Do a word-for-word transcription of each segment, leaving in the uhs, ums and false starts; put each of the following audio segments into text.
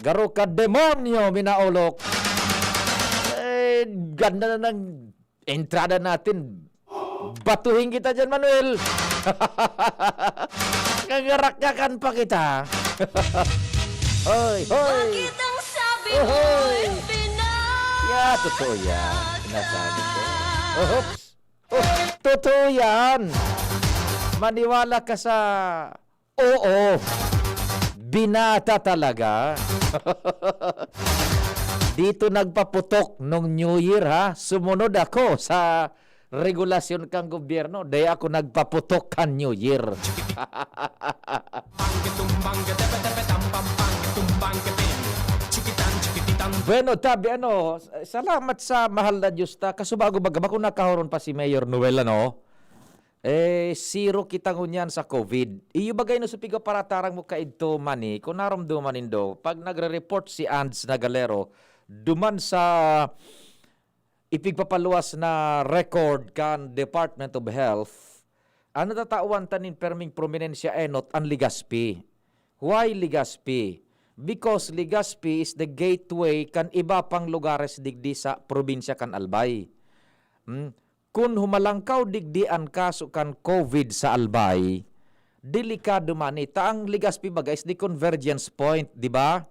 Garo ka demonyo, minaolok. Eh, ganda na ng entrada natin. Batuhin kita dyan, Manuel. Nangarakyakan pa kita. Hoy, hoy. Bakit ang sabi Ohoy. mo'y pinag- Ya, totoo yan. Sinasabi ko. Oops. Oh, totoo yan. Maniwala ka sa oo. Binata talaga. Dito nagpaputok nung New Year, ha? Sumunod ako sa regulasyon kang gobyerno. Di ako nagpaputok kan New Year. Bueno, tabi ano, salamat sa mahal na Diyos ta. Kasubago baga, bako nakahoron pa si Mayor Noel, ano? Eh, zero kita ngunyan sa COVID. Iyo bagay no sa pigaparatarang mo kaidto, Manny, kung naromdoman nindo, pag nagre-report si Ands Nagalero, duman sa ipigpapaluwas na record kan Department of Health, ang natatawan ta nin perming prominensya enot an Legazpi. Why Legazpi? Because Legazpi is the gateway kan iba pang lugares digdi sa probinsya kan Albay. Hmm? Kun humalangkaw digdi an kaso kan COVID sa Albay, delikado man ita. Ang Legazpi baga is the convergence point, di ba?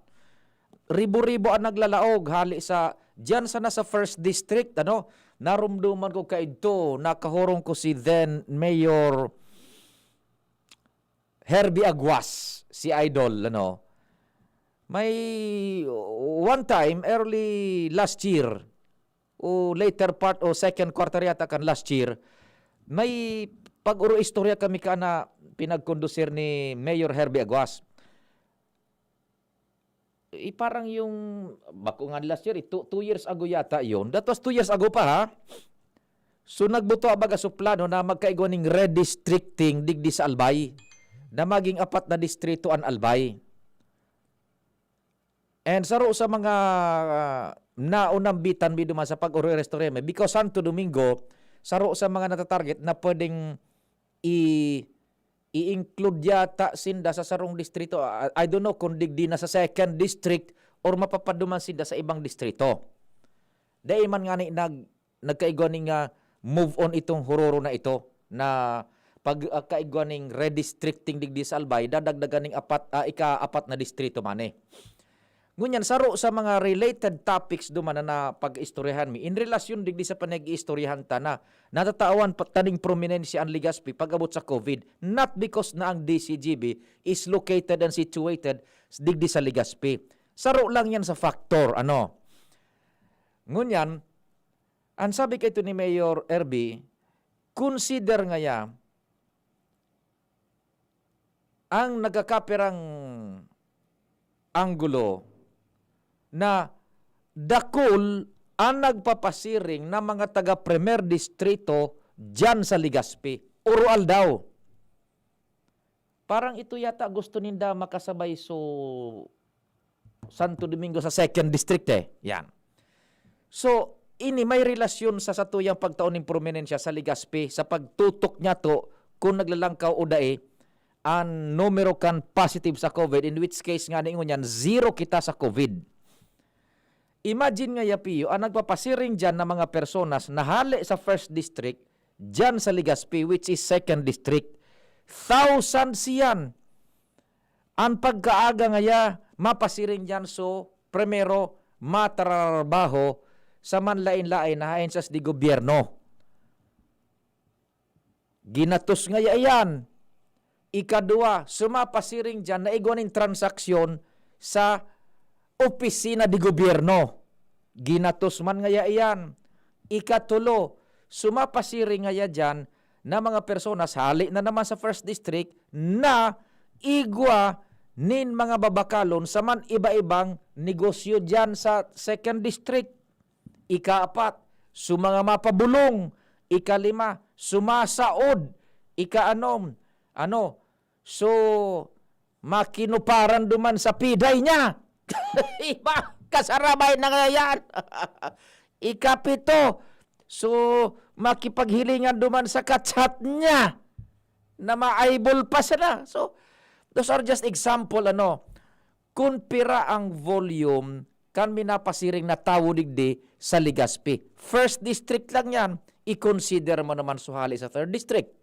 Ribo-ribo ang naglalaog hali sa, diyan sana sa first district, ano, narumduman ko kaidto, nakahorong ko si then Mayor Herbie Aguas, si Idol, ano. May one time, early last year, o later part o second quarter yata kan last year, may pag-oro-istorya kami ka na pinagkondusir ni Mayor Herbie Aguas. Eh, parang yung, bako nga last year, eh, two, two years ago yata yun. That was two years ago pa, ha? So, nagbuto baga so plano na magkaigwa ning redistricting digdi sa Albay, na maging apat na distrito an Albay. And saro sa mga, ah, naunambitan mi duman sa pag-oro-istorya mi, because Santo Domingo, saro sa mga natatarget na pwedeng i-, i-include yata sinda sa sarong distrito. I, I don't know kung digdi na sa second district or mapapaduman sinda sa ibang distrito. Dai man ngani nag-, nagkaigwa ning, ah, move on itong hororo na ito, na pag, ah, kaigwa ning redistricting digdi sa Albay, dadagdagan ning apat, ah, ika-apat na distrito man eh. Ngunyan, saro sa mga related topics duman na napag-istoryahan mi, in relasyon digdi sa panag-iistoryahan ta na, natatawan pa taning prominensya ang Legazpi pag-abot sa COVID, not because na ang D C G B is located and situated digdi sa Legazpi. Saro lang yan sa factor, ano. Ngunyan, ang sabi kaito ni Mayor Erby, consider ngaya ang nagkakapirang anggulo na dakul an nagpapasiring na mga taga Primer Distrito diyan sa Legazpi, oro-aldaw. Parang ito yata gusto ninda makasabay so Santo Domingo sa second district eh. Yan. So, ini may relasyon sa satuyang pagtao ning prominensya sa Legazpi sa pagtutok niya to kung naglalangkaw o dai an numero kan positive sa COVID, in which case nga ningon niyan, zero kita sa COVID. Imagine nga, Yapio, ang nagpapasiring dyan na mga personas na hali sa first district, dyan sa Legazpi, which is second district, thousands yan. Ang pagkaaga ngaya, mapasiring dyan, so, primero, matararbaho sa manlain-lain na ahensas di gobyerno. Ginatos ngaya iyan. Ikadua, sumapasiring dyan na igwa nin transaksyon sa opisina di gobyerno. Ginatos man ngaya iyan. Ikatulo, sumapasiring ngaya dyan na mga personas hali na naman sa First District na igwa nin mga babakalon sa man iba-ibang negosyo dyan sa Second District. Ikaapat, so mga mapabulong. Ikalima, sumasaod. Ikaanom, ano, so, makinuparan duman sa piday niya. Iba, kasarabay na nga yan. Ikapito, so, makipaghilingan duman sa kachat niya na ma-eyeball pa sana. So, those are just example, ano. Kun pira ang volume kan minapasiring na tawo digdi sa Legazpi. First district lang yan, i-consider mo naman suhali sa third district.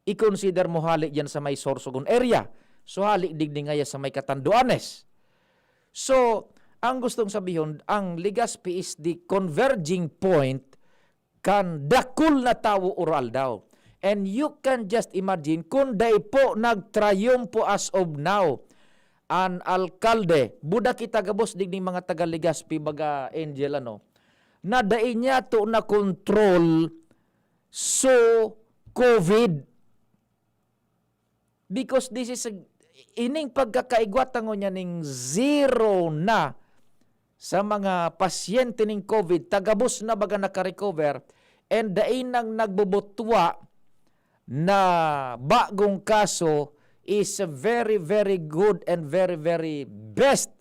I-consider mo hali dyan sa may Sorsogon area. Suhali digdi ngaya sa may Catanduanes. So, ang gustong sabihon, ang Legazpi is the converging point kan dakul na tawo oro-aldaw. And you can just imagine kun dai po nagtrayumpo as of now an alkalde, buda kita gabos digdi mga taga Legazpi, baga Angel, ano, na dai niya to na control so COVID. Because this is a, ining pagkakaigwa ta ngunyan ning zero na sa mga pasyente ning COVID, tagabos na baga naka-recover, and dai nang nagbubutwa na bagong kaso is very, very good and very, very best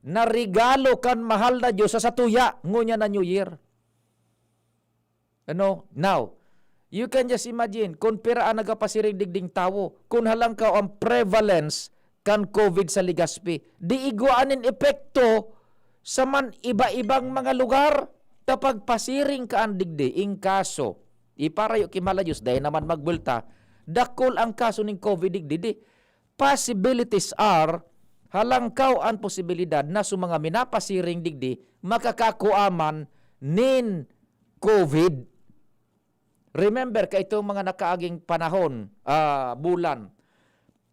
na regalo kan mahal na Diyos sa satuya ngunyan na New Year. Ano? Now, you can just imagine kun pira an nagapasiring digding tawo, kun halangkaw ang prevalence kan COVID sa Legazpi. Di igwa nin epekto sa man iba-ibang mga lugar ta pagpasiring ka an digdi, in kaso, iparayo ki Mala Diyos, dai naman magbulta, dakul ang kaso nin COVID digdi. Di, possibilities are, halangkaw an posibilidad na sa mga minapasiring digdi, makakakua man nin COVID. Remember, kaitong mga nakaaging panahon, ah, bulan,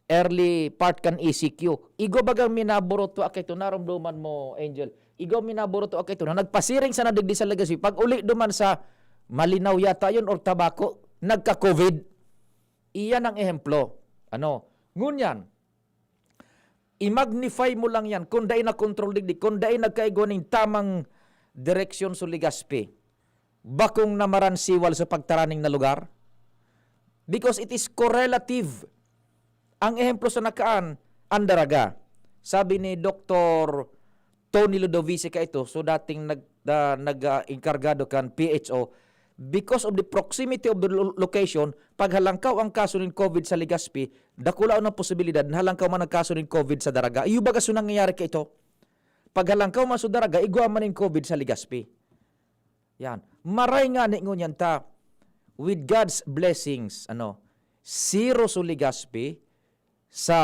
early part kan E C Q. Igwa bagang minaburutwa kaito, naromdoman mo, Angel? Igwa minaburutwa kaito na nagpasiring sana digdi sa Legazpi. Pag uli duman sa Malinao yata yun or Tabaco, nagka-COVID. Iyan ang ehemplo. Ano? Ngunyan, i-magnify mo lang yan. Kung dai na-control digdi, kung dai nagkaigwa ning tamang direksyon sa Legazpi, bakong namaransiwal sa pagtaraning na lugar? Because it is correlative. Ang ehemplo sa nakaan, ang Daraga. Sabi ni Doktor Tony Ludovice kaito, so dating nag-, na, nag, ah, enkargado kan P H O, because of the proximity of the lo-, location, pag halangkaw ang kaso nin COVID sa Legazpi, dakula ang posibilidad na halangkaw man ang kaso nin COVID sa Daraga. Iyo baga so nangyayari kaito? Pag halangkaw man sa Daraga, igwa man nin COVID sa Legazpi. Yan. Maray ngani ngunyan ta, with God's blessings, ano, zero sa Legazpi, sa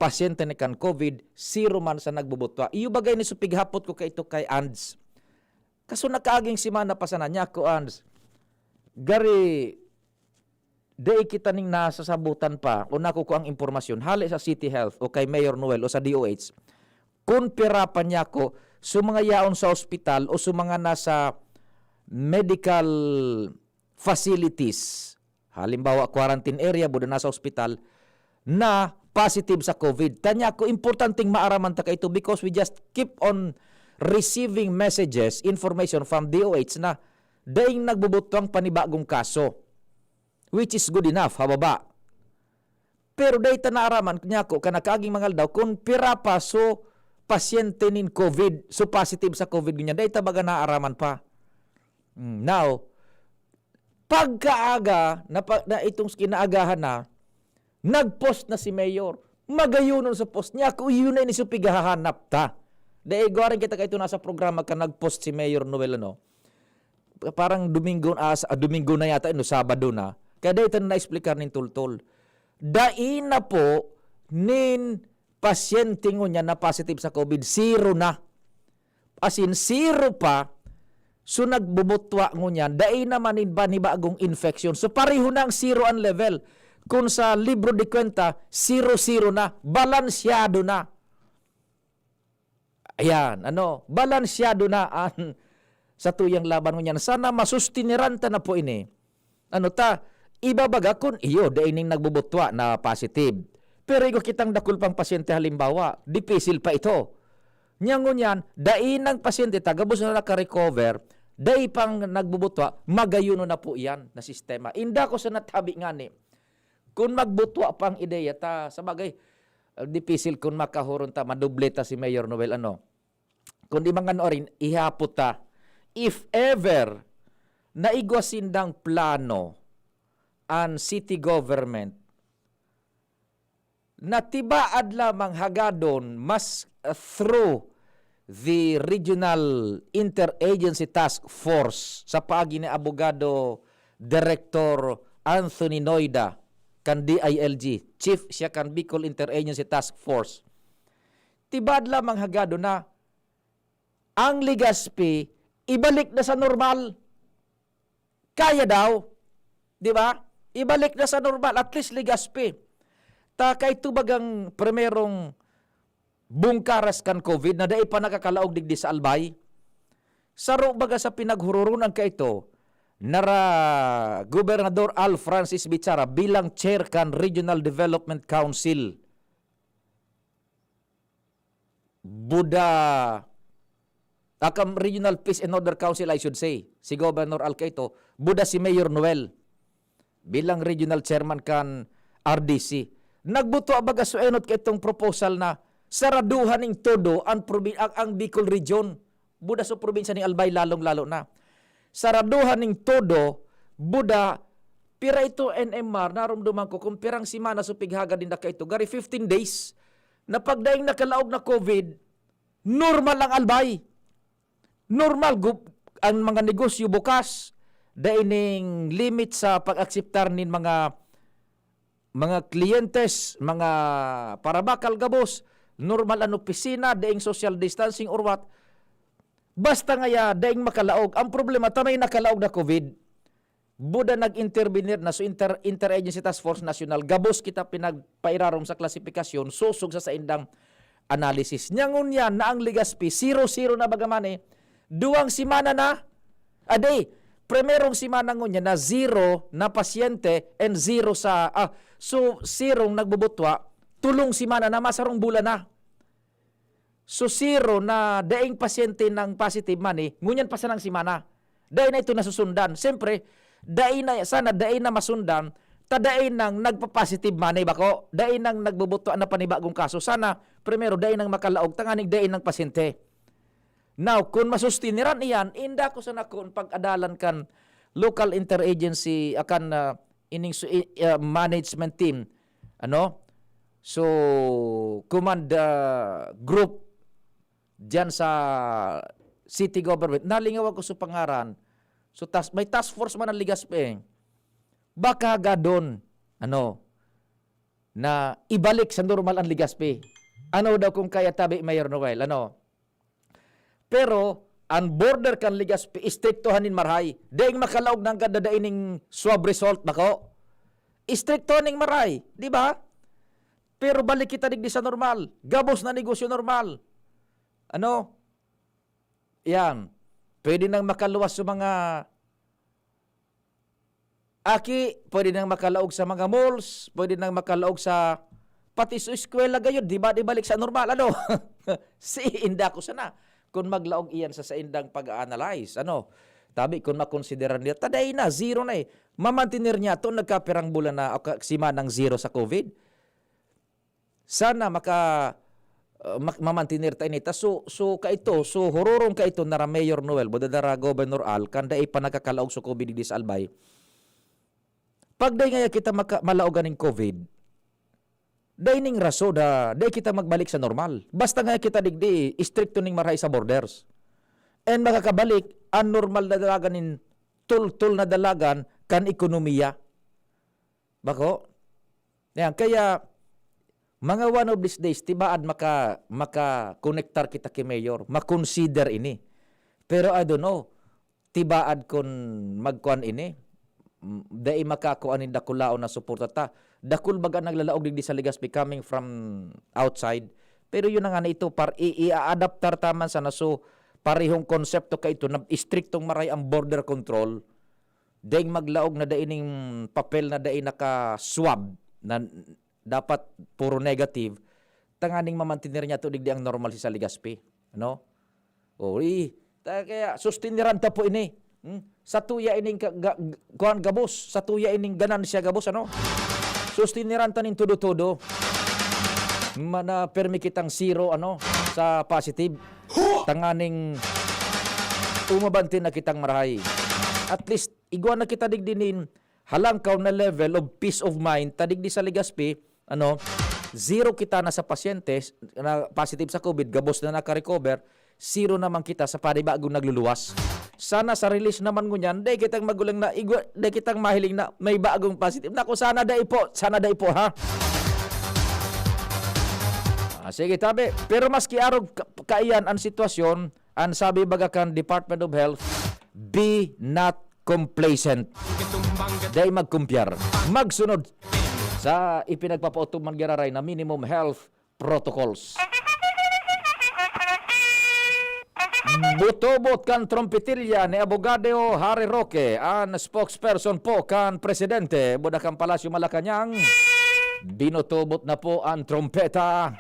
pasyente na kan COVID, zero man sa nagbubutwa. Iyo bagay ni so pighapot ko kaito kay Ands. Kaso nakaaging semana pa sana niya ko, Ands. Gari, dai kita ning nasasabutan pa o nakukuha ang impormasyon hali sa City Health o kay Mayor Noel o sa D O H. Kun pira pa niya ko, so mga yaon sa ospital o so mga nasa medical facilities, halimbawa, quarantine area, buda nasa ospital, na positive sa COVID. Tanya ko, importanteng maaraman ta kaito because we just keep on receiving messages, information from D O H na daing nagbubutwang panibagong kaso, which is good enough, ha baba. Pero dai ta naaraman, niya ko, kan nakaaging mga aldaw, kun pira pa so pasyente nin COVID, so positive sa COVID, ganyan, dai ta baga naaraman pa. Mm, now, pagkaaga na pa, na itong kinaagahan na, nag-post na si Mayor. Magayonon sa post niya, kung yun na ini so pighahanap ta. Dai gwaring kita kaito nasa programa ka nag-post si Mayor Noel, ano? Parang Domingo, ah, sa, ah, Domingo na yata, no, Sabado na. Kaya dai ta na na-explicar nin tultol. Dai na po nin pasyente ngunyan na positive sa COVID, zero na. As in, zero pa. So, nagbubutwa ngunyan, dai naman nin panibagong infection. So, pareho na ang zero ang level. Kung sa libro de kwenta, zero-zero na, balansyado na. Ayan, ano, balansyado na ang satuyang laban ngunyan. Sana masustineran ta na po ini. Ano ta, iba baga kun iyo, dai ning nagbubutwa na positive. Pero igwa kitang dakul pang pasyente halimbawa, dipisil pa ito. Nya ngunyan, dai nang pasyente, tagabos na naka-recover, dai pang nagbubutwa, magayonon na po iyan na sistema. Inda ko sa natabi ngani, kun magbutwa pa ang ideya ta, sa bagay, ah, dipisil kun makahuron ta, madoble ta si Mayor Noel, ano. Kundi mga norin, ihapot ta. If ever, naigwa sindang plano an city government, na tibaad lamang hagadon mas, uh, through the Regional Interagency Task Force sa paagi ni Abogado Director Anthony Noida kan D I L G, Chief siya kan Bicol Interagency Task Force. Tibaad lamang hagadon na ang Legazpi ibalik na sa normal. Kaya daw, di ba? Ibalik na sa normal, at least Legazpi. Ta kaito bagang primerong bungkaras kan COVID na dai pa nakakalaog digdi sa Albay. Saro baga sa pinaghuroronan kaito, nara Gobernador Al Francis Bichara bilang chair kan Regional Development Council. Buda, akam Regional Peace and Order Council, I should say, si Governor Al Caito, buda si Mayor Noel bilang regional chairman kan R D C. Nagbuto baga su enot kaitong proposal na saraduhan ning todo ang probi-, ang, ang Bicol Region. Buda sa probinsya ni Albay, lalong-lalo na. Saraduhan ning todo, buda, pira ito N M R, narumduman ko kung pirang semana so pighaga din na kaito. Gari fifteen days, na pagdaing nakalaog na COVID, normal ang Albay. Normal, gup-, ang mga negosyo bukas, dai ning limit sa pag-akseptar nin mga, mga kliyentes, mga parabakal gabos, normal an opisina, daing social distancing or what. Basta ngaya, daing makalaog. Ang problema, ta may nakalaog na COVID. Buda nag-intervenir na, so inter-, Interagency Task Force National, gabos kita pinagpairarom sa klasifikasyon, sosog sa saindang analysis. Nya ngunyan na ang Legazpi, zero zero na baga man eh. Duwang semana na, a day, primerong semana ngunyan na zero na pasyente and zero sa, ah, so zero nagbubutwa, tulong semana na, masarong bulan na. So, zero na daing pasyente nang positive man eh, ngunyan pa sanang semana. Dai na ito nasusundan. Siyempre, dai na, sana dai na masundan, ta dai nang nagpa-positive man eh, bako? Dai nang nagbubutwa na panibagong kaso. Sana, primero, dai nang makalaog, tanganing dai nang pasyente. Now, kung masustiniran iyan, inda ko sana kun pag-adalan kan local interagency, akan, ah, ining su-, i-, ah, management team, ano? So, command, ah, group diyan sa city government. Nalingaw ako sa pangaran. So, tas-, may task force man ang Legazpi. Baka gadon, ano, na ibalik sa normal ang Legazpi. Ano daw kung kaya, tabi Mayor Noel, ano? Pero, ang border kan Legazpi, istriktohan nin marahay. Daing makalaog na ang kadadai ning swab result, bako? Istriktohan ning marahay, di ba? Pero balik kita digdi sa normal. Gabos na negosyo normal. Ano? Yan. Pwede nang makaluwas sa mga aki, pwede nang makalaog sa mga malls, pwede nang makalaog sa, pati sa eskwela gayod, di ba, di balik sa normal, ano? Si inda ko sana, kung maglaog iyan sa saindang pag-a-analyze, ano? Tabi, kung makonsideran niya, taday na, zero na eh. Mamantener niya to, nagkapirang bulan na, o ka-, simanang zero sa COVID. Sana maka, uh, mak-, mamantener ta ini. Ta so, so kaito, so hurorong kaito nara Mayor Noel, buda nara Governor Al, kan dai pa nakakalaog sa COVID digdi sa Albay. Pag dai ngaya kita maka-, malaog aning COVID, dai ning raso da, dai kita magbalik sa normal. Basta ngaya kita digdi, istrikto ning marahay sa borders. And makakabalik, ang normal na dalagan nin tultol na dalagan kan ekonomiya. Bako? Yan, kaya, mga one of these days, tibaad maka-, maka-konektar kita ki Mayor, makonsider ini. Pero I don't know, tibaad kun magkuan ini, m-, dai makakuan nin dakulaon na suporta ta. Dakul baga naglalaog digdi sa Legazpi coming from outside. Pero yun na nga na ito, par-, i-, i-aadaptar ta man sana. So, parehong konsepto kaito na istriktong maray ang border control. Daing maglaog na dai ning papel na dai naka-swab, na dapat puro negative, tanganing mamantener niya to digdi ang normalcy sa Legazpi, ano? O, i-, ta-, kaya sustiniran ta po ini. Hmm? Sa tuya ining ka-, ga-, g-, kuwan gabos, sa tuya ining ganansya gabos, ano? Sustiniran ta nin todo-todo. Mana permi kitang zero, ano, sa positive. Tanganing umabante na kitang marahay. At least, igwa na kita digdi nin halangkaw na level of peace of mind ta digdi sa Legazpi, ano, Zero kita na sa pasyente na positive sa COVID, gabos na naka-recover, zero naman kita sa panibagong nagluluwas. Sana sa release naman ngunyan, dai kitang magulang na igwa, dai kitang mahiling na may bagong positive. Naku, sana dai po, sana dai po, ha? Ah, sige, tabi. Pero maski arog ka-, kaiyan ang sitwasyon, ang sabi baga kan Department of Health, "Be not complacent." Dai magkumpyar. Magsunod sa ipinagpapautog man giraray na minimum health protocols. Butobot kan trompetilya ni Abogado Harry Roque, an spokesperson po kan presidente, buda kan Palasyo Malacañang. Binutobot na po an trompeta.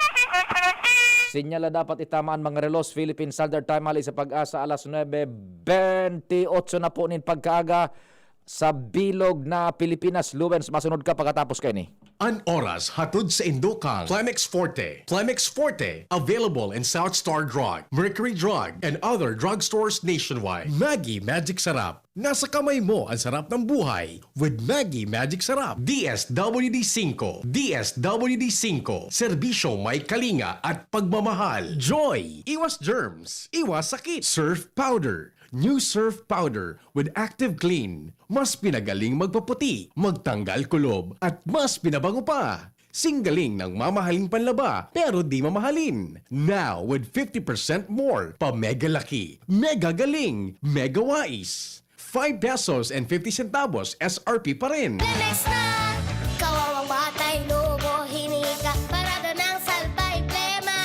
Sinyal na dapat itama an mga relos. Philippine Standard Time, hali sa Pag-asa, alas nuebe bentiocho na po nin pagkaaga. Sa bilog na Pilipinas, Lawrence, masunod ka pakatapos kaini. An oras hatod sa indo kan Plemex Forte. Plemex Forte, available in South Star Drug, Mercury Drug, and other drugstores nationwide. Maggi Magic Sarap. Nasa kamay mo ang sarap ng buhay with Maggi Magic Sarap. D S W D five, D S W D five, serbisyo may kalinga at pagmamahal. Joy, iwas germs, iwas sakit. Surf Powder, new Surf Powder with Active Clean. Mas pinagaling magpaputi, magtanggal kulob, at mas pinabango pa. Singgaling ng mamahaling panlaba, pero di mamahalin. Now, with fifty percent more, pa mega laki, mega galing, mega wais. Five pesos and fifty centavos S R P pa rin. Plemex na! Kawawang batay, lubo, hinika, parada ng salbay, plema.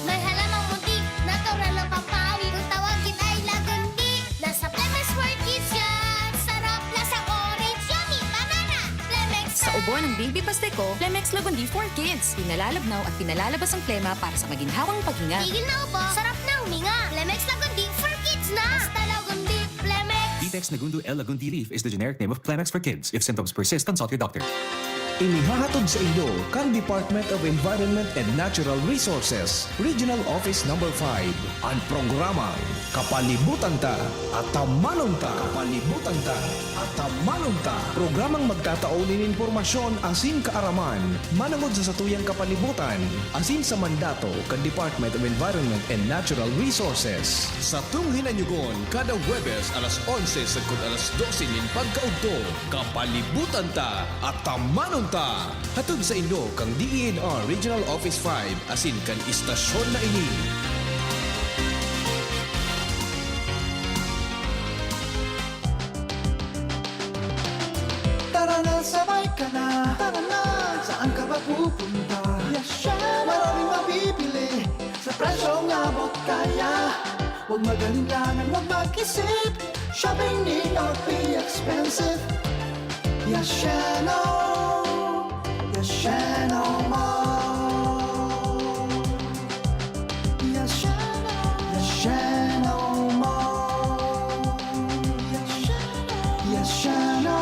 May halamang muntik, natural na pampawi. Kung tawagin ay Lagundi, nasa Plemex World Kids yan. Sarap, lasang orange, yummy, banana. Plemex Sa na! Ubo ng Baby Pasteco, Plemex Lagundi for Kids. Pinalalabnaw at pinalalabas ang plema para sa maginhawang paghinga. Tigil na ubo, sarap na huminga. Plemex Lagundi for Kids na! Basta Lagundi, Plemex! Vitex Nagundo L Lagundi leaf is the generic name of Plemex for Kids. If symptoms persist, consult your doctor. Inihahatod sa indo kan Department of Environment and Natural Resources, Regional Office Number five, an programang Kapalibutan Ta, Atamanon Ta. Kapalibutan Ta, Atamanon Ta. Programang magtatao nin impormasyon asin kaaraman manongod sa satuyang kapalibutan asin sa mandato kan Department of Environment and Natural Resources. Satong hinanyugon kada Huwebes alas onse sagkod alas dose nin pagkaudto. Kapalibutan Ta, Atamanon Ta! Hatod sa indo kan D E N R Regional Office five asin kan istasyon na ini. Tara na, sabay ka na. Tara na, saan ka ba pupunta? Yashano! Maraming mabibili sa presyong abot kaya. Huwag mag-alinlangan, huwag mag-isip. Shopping need not be expensive. Yashano! Yashano Mall! Yashano! Yashano Mall! Yashano! Yashano!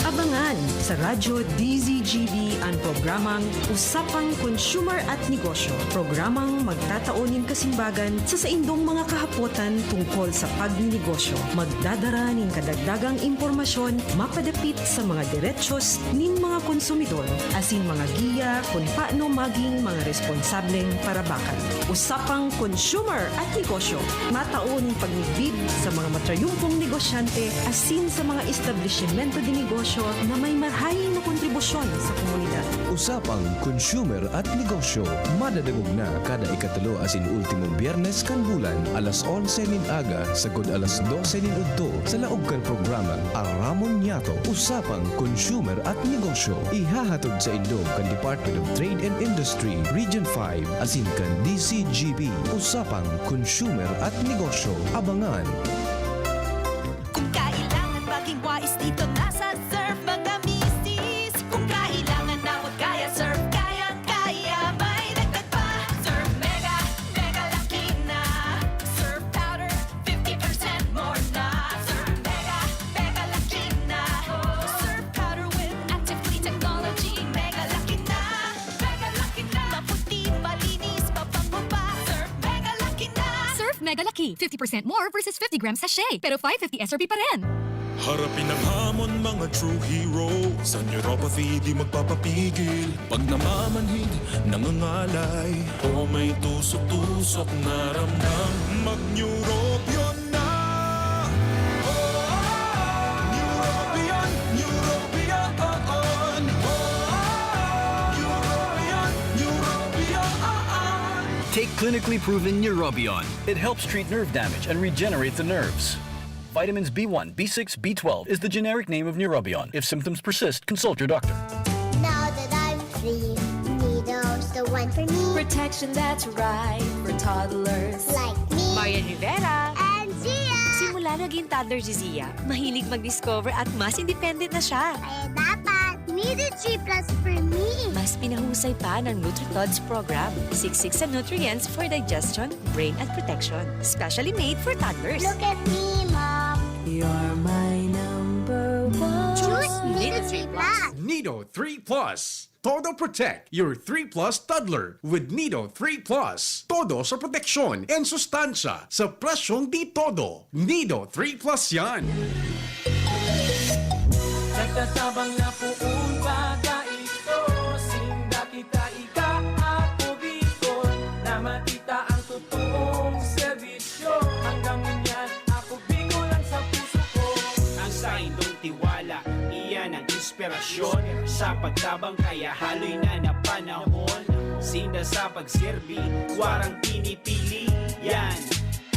Abangan sa Radyo D Z G B an programang Usapang Consumer at Negosyo, programang magtatao nin kasimbagan sa saindong mga kahapotan tungkol sa pagninegosyo. Magdadara nin kadagdagang impormasyon mapadapit sa mga derechos nin mga konsumidor asin mga giya kun paano maging mga responsableng parabakan. Usapang Consumer at Negosyo, matao nin pagmidbid sa mga matrayumpong negosyante asin sa mga establisimento de negosyo na may marahay na kontribusyon sa komunidad. Usapang Consumer at Negosyo, madadangog na kada ikatulo asin ultimong Biyernes kan bulan, alas onse nin aga sagkod alas dose nin udto, sa laog kan programang Aramon Niyato, Usapang Consumer at Negosyo. Ihahatod sa indo kan Department of Trade and Industry, Region five, asin kan D C G B, Usapang Consumer at Negosyo. Abangan! Kung kailangan maging wais, dito na sa Surf, mga misis. Kung kailangan na magkaya, Surf, kayang-kaya. May dagdag pa, Surf Mega, Mega Laki na. Surf Powder, fifty percent more na. Surf Mega, Mega Laki na. Surf Powder with Active Clean Technology, Mega Laki na. Mega Laki na. Maputi, malinis, mabango pa. Surf Mega Laki na. Surf Mega Laki, fifty percent more versus fifty grams sachet, pero five fifty S R P pa rin. Harapin ang hamon, mga true hero. Sa neuropathy, di magpapapigil. Pag namamanhid, nangangalay, o may tusok-tusok na ramdam, mag-Neurobion na! Oh, Neurobion, Neurobion, oh, oh. Neurobion, Neurobion, oh, oh. Take clinically proven Neurobion. It helps treat nerve damage and regenerate the nerves. Vitamins B one, B six, B twelve is the generic name of Neurobion. If symptoms persist, consult your doctor. Now that I'm free, Nido's the one for me. Protection that's right for toddlers. Like me. Marian Rivera. And Zia. Simula naging toddler si Zia, mahilig mag-discover at mas independent na siya. Kaya dapat Nido three plus for me. Mas pinahusay pa ng NutriTods program. Siksik sa nutrients for digestion, brain at protection. Specially made for toddlers. Look at me, Mom. You're my number one. Choose Nido three plus. Nido three plus. Todo protect your three plus toddler with Nido three plus. Todo sa proteksyon and sustansya sa presyong di todo. Nido three plus yan. Nagtatabang na poon pa kaito, sinda kita ika, ako Bicol, na makita ang totoong serbisyo. Hanggang ngunyan, ako Bicol ang sa puso ko. Ang saindong tiwala, iyan ang inspirasyon sa pagtabang, kaya haloy na na panahon. Sinda sa pagserbi, warang pinipili, yan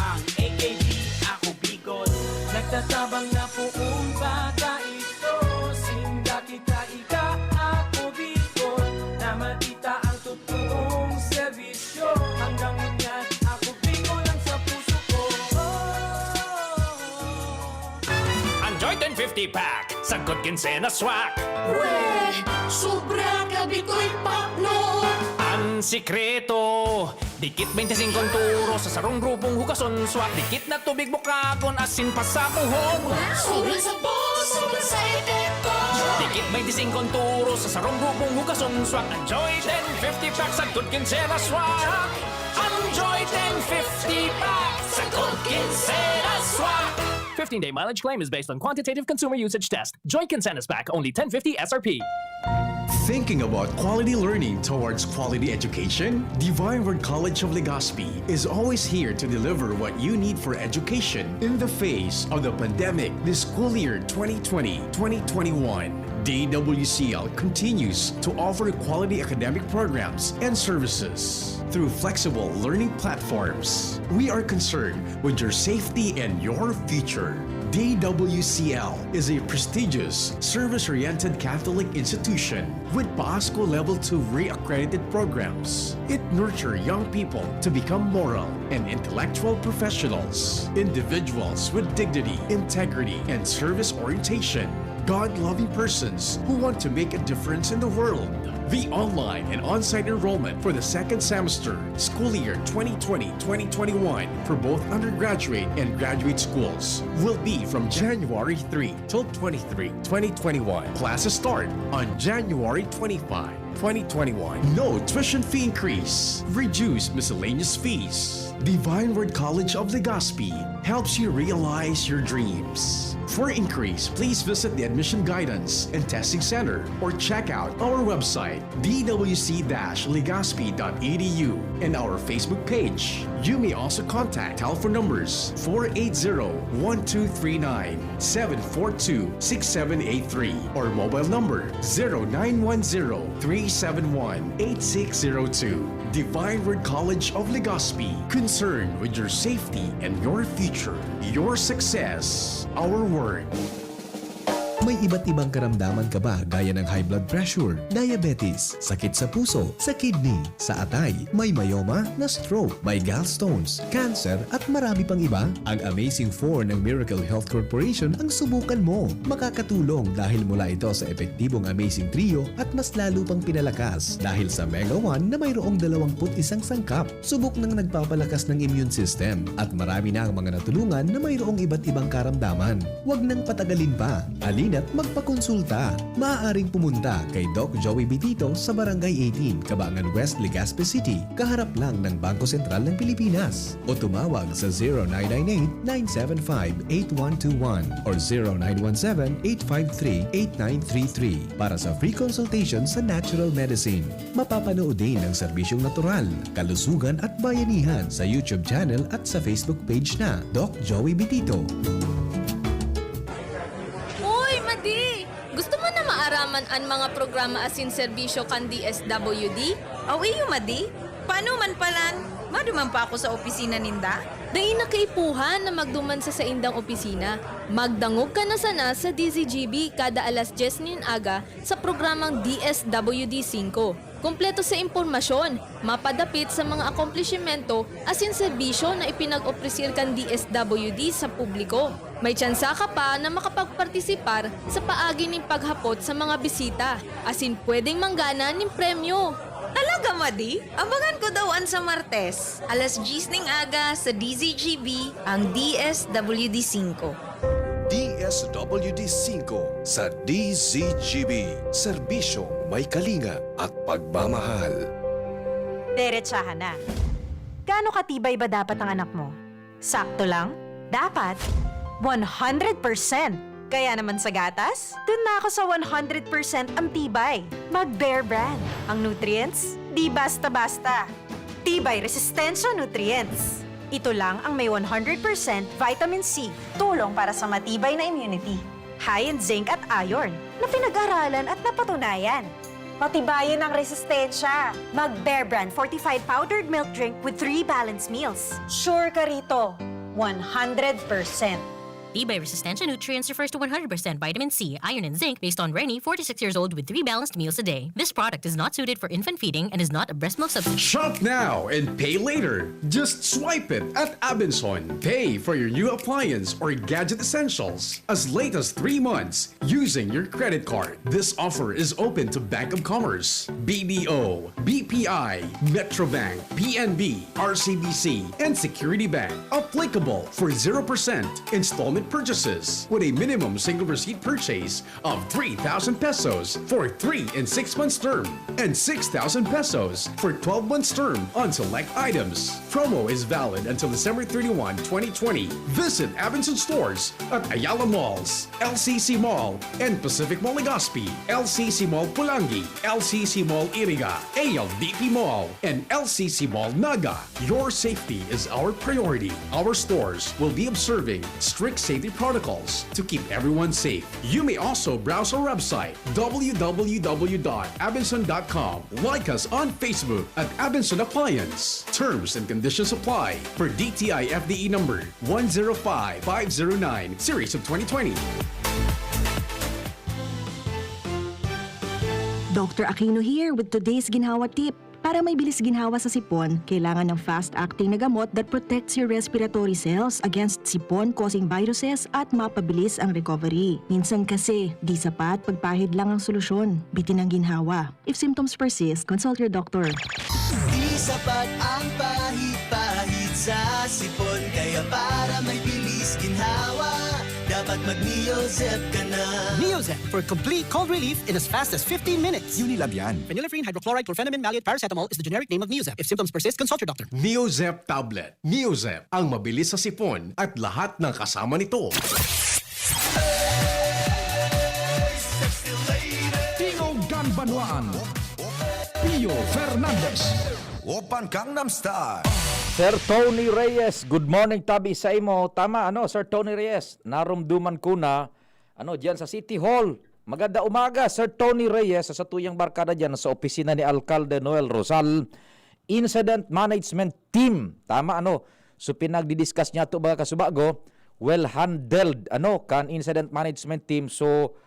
ang A K B, ako Bicol. Nagtatabang na poon pa kaito, sinda kita ika, ako Bicol, na makita ang totoong serbisyo. Hanggang ngunyan, ako Bicol ang sa puso ko. Enjoy ten fifty pack, sagkod kinsenas swak. Weh! Sobra ka Bicol Pack, no? Ang sikreto, dikit twenty-five turo sa sarong grupong hugason swak. Dikit na tubig bukagon, asin pasapuhon. Wow! Sobra sa puso, sobra sa epekto. Dikit twenty-five turo sa sarong grupong hugason swak. Enjoy ten fifty pack, sagkod kinsenas swak. Enjoy ten fifty pack, sagkod kinsenas swak. Fifteen-day mileage claim is based on quantitative consumer usage test. Joint Consensus Pack, only ten fifty S R P. Thinking about quality learning towards quality education? Divine Word College of Legazpi is always here to deliver what you need for education in the face of the pandemic this school year twenty twenty, twenty twenty-one. D W C L continues to offer quality academic programs and services through flexible learning platforms. We are concerned with your safety and your future. D W C L is a prestigious, service-oriented Catholic institution with PASCO Level two re-accredited programs. It nurtures young people to become moral and intellectual professionals, individuals with dignity, integrity, and service orientation, God-loving persons who want to make a difference in the world. The online and on-site enrollment for the second semester, school year twenty twenty, twenty twenty-one, for both undergraduate and graduate schools will be from January three till twenty-three, twenty twenty-one. Classes start on January twenty-five, twenty twenty-one. No tuition fee increase. Reduced miscellaneous fees. Divine Word College of Legazpi helps you realize your dreams. For inquiries, please visit the Admission Guidance and Testing Center or check out our website, d w c dash legazpi dot e d u, and our Facebook page. You may also contact telephone numbers four eight zero, one two three nine, seven four two, six seven eight three or mobile number zero nine one zero, three seven one, eight six zero two. Divine Word College of Legazpi, concerned with your safety and your future. Your success, our word. May iba't ibang karamdaman ka ba, gaya ng high blood pressure, diabetes, sakit sa puso, sa kidney, sa atay, may myoma, na-stroke, may gallstones, cancer, at marami pang iba? Ang Amazing Four ng Miracle Health Corporation ang subukan mo. Makakatulong dahil mula ito sa epektibong Amazing Trio at mas lalo pang pinalakas dahil sa Mega One na mayroong dalawampu't isang sangkap. Subok nang nagpapalakas ng immune system at marami na ang mga natulungan na mayroong iba't ibang karamdaman. Huwag nang patagalin pa. Halina At magpakonsulta. Maaaring pumunta kay Doc Joey Bitito sa Barangay eighteen, Cabangan West, Legazpi City, kaharap lang ng Bangko Sentral ng Pilipinas. O tumawag sa zero nine nine eight, nine seven five, eight one two one or zero nine one seven, eight five three, eight nine three three para sa free consultation sa natural medicine. Mapapanood din ang serbisyong natural, kalusugan at bayanihan sa YouTube channel at sa Facebook page na Doc Joey Bitito. Uy, Madi! Gusto mo na maaraman an mga programa asin serbisyo kan D S W D? Aw iyo, Madi. Paano man palan? Maduman pa ako sa opisina ninda? Dai na kaipuhan na magduman sa saindang opisina. Magdangog ka na sana sa D Z G B kada alas dyes nin aga sa programang D S W D singko. Kompleto sa impormasyon, mapadapit sa mga akomplishimento asin serbisyo na ipinag-opresir kan D S W D sa publiko. May tsansa ka pa na makapagpartisipar sa paagi nin paghapot sa mga bisita, asin pwedeng manggana nin premyo. Talaga, Madi? Abangan ko daw an sa Martes, alas dyes ning aga sa D Z G B, ang D S W D singko. D S W D singko sa D Z G B. Serbisyong may kalinga at pagmamahal. Deretsahan na. Gaano katibay ba dapat ang anak mo? Sakto lang? Dapat? One hundred percent! Kaya naman sa gatas, dun na ako sa one hundred percent ang tibay. Mag Bear Brand. Ang nutrients, di basta-basta. Tibay Resistensya Nutrients. Ito lang ang may one hundred percent vitamin C, tulong para sa matibay na immunity. High in zinc at iron, na pinag-aralan at napatunayan. Patibayan ang resistensya. Mag Bear Brand fortified powdered milk drink with three balanced meals. Sure ka rito, one hundred percent. Tibay Resistensya Nutrients refers to one hundred percent vitamin C, iron, and zinc based on Reni, forty-six years old, with three balanced meals a day. This product is not suited for infant feeding and is not a breast milk substitute. Shop now and pay later. Just swipe it at Abenson. Pay for your new appliance or gadget essentials as late as three months using your credit card. This offer is open to Bank of Commerce, B D O, B P I, Metrobank, P N B, R C B C, and Security Bank. Applicable for zero percent installment purchases with a minimum single receipt purchase of three thousand pesos for three and six months term and six thousand pesos for twelve months term on select items. Promo is valid until December thirty-one, twenty twenty. Visit Abenson stores at Ayala Malls, L C C Mall, and Pacific Mall Legazpi, L C C Mall Pulangi, L C C Mall Iriga, A L D P Mall, and L C C Mall Naga. Your safety is our priority. Our stores will be observing strict safety protocols to keep everyone safe. You may also browse our website, w w w dot abenson dot com. Like us on Facebook at Abenson Appliance. Terms and conditions apply per D T I F D E number one zero five five zero nine, series of twenty twenty. Doctor Aquino here with today's ginhawa tip. Para may bilis ginhawa sa sipon, kailangan ng fast-acting na gamot that protects your respiratory cells against sipon-causing viruses at mapabilis ang recovery. Minsan kasi, di sapat pagpahid lang ang solusyon. Bitin ang ginhawa. If symptoms persist, consult your doctor. Di sapat ang pahid-pahid sa sipon, kaya para may bilis ginhawa, dapat mag-Neozep ka na. Neozep for complete cold relief in as fast as fifteen minutes. Unilab yan. Phenylephrine hydrochloride chlorphenamine maleate paracetamol is the generic name of Neozep. If symptoms persist, consult your doctor. Neozep tablet. Neozep, ang mabilis sa sipon at lahat ng kasama nito. Tingog kan Banwaan, Pio Fernandez. Open Gangnam Style. Sir Tony Reyes, good morning tabi sa imo. Tama, ano, Sir Tony Reyes, narumduman ko na, ano, diyan sa City Hall. Maganda umaga, Sir Tony Reyes, sa satuyang barkada diyan sa opisina ni Alkalde Noel Rosal, Incident Management Team. Tama, ano? So, pinagdi-discuss niya to, mga kasubago, well handled, ano, kan Incident Management Team. So,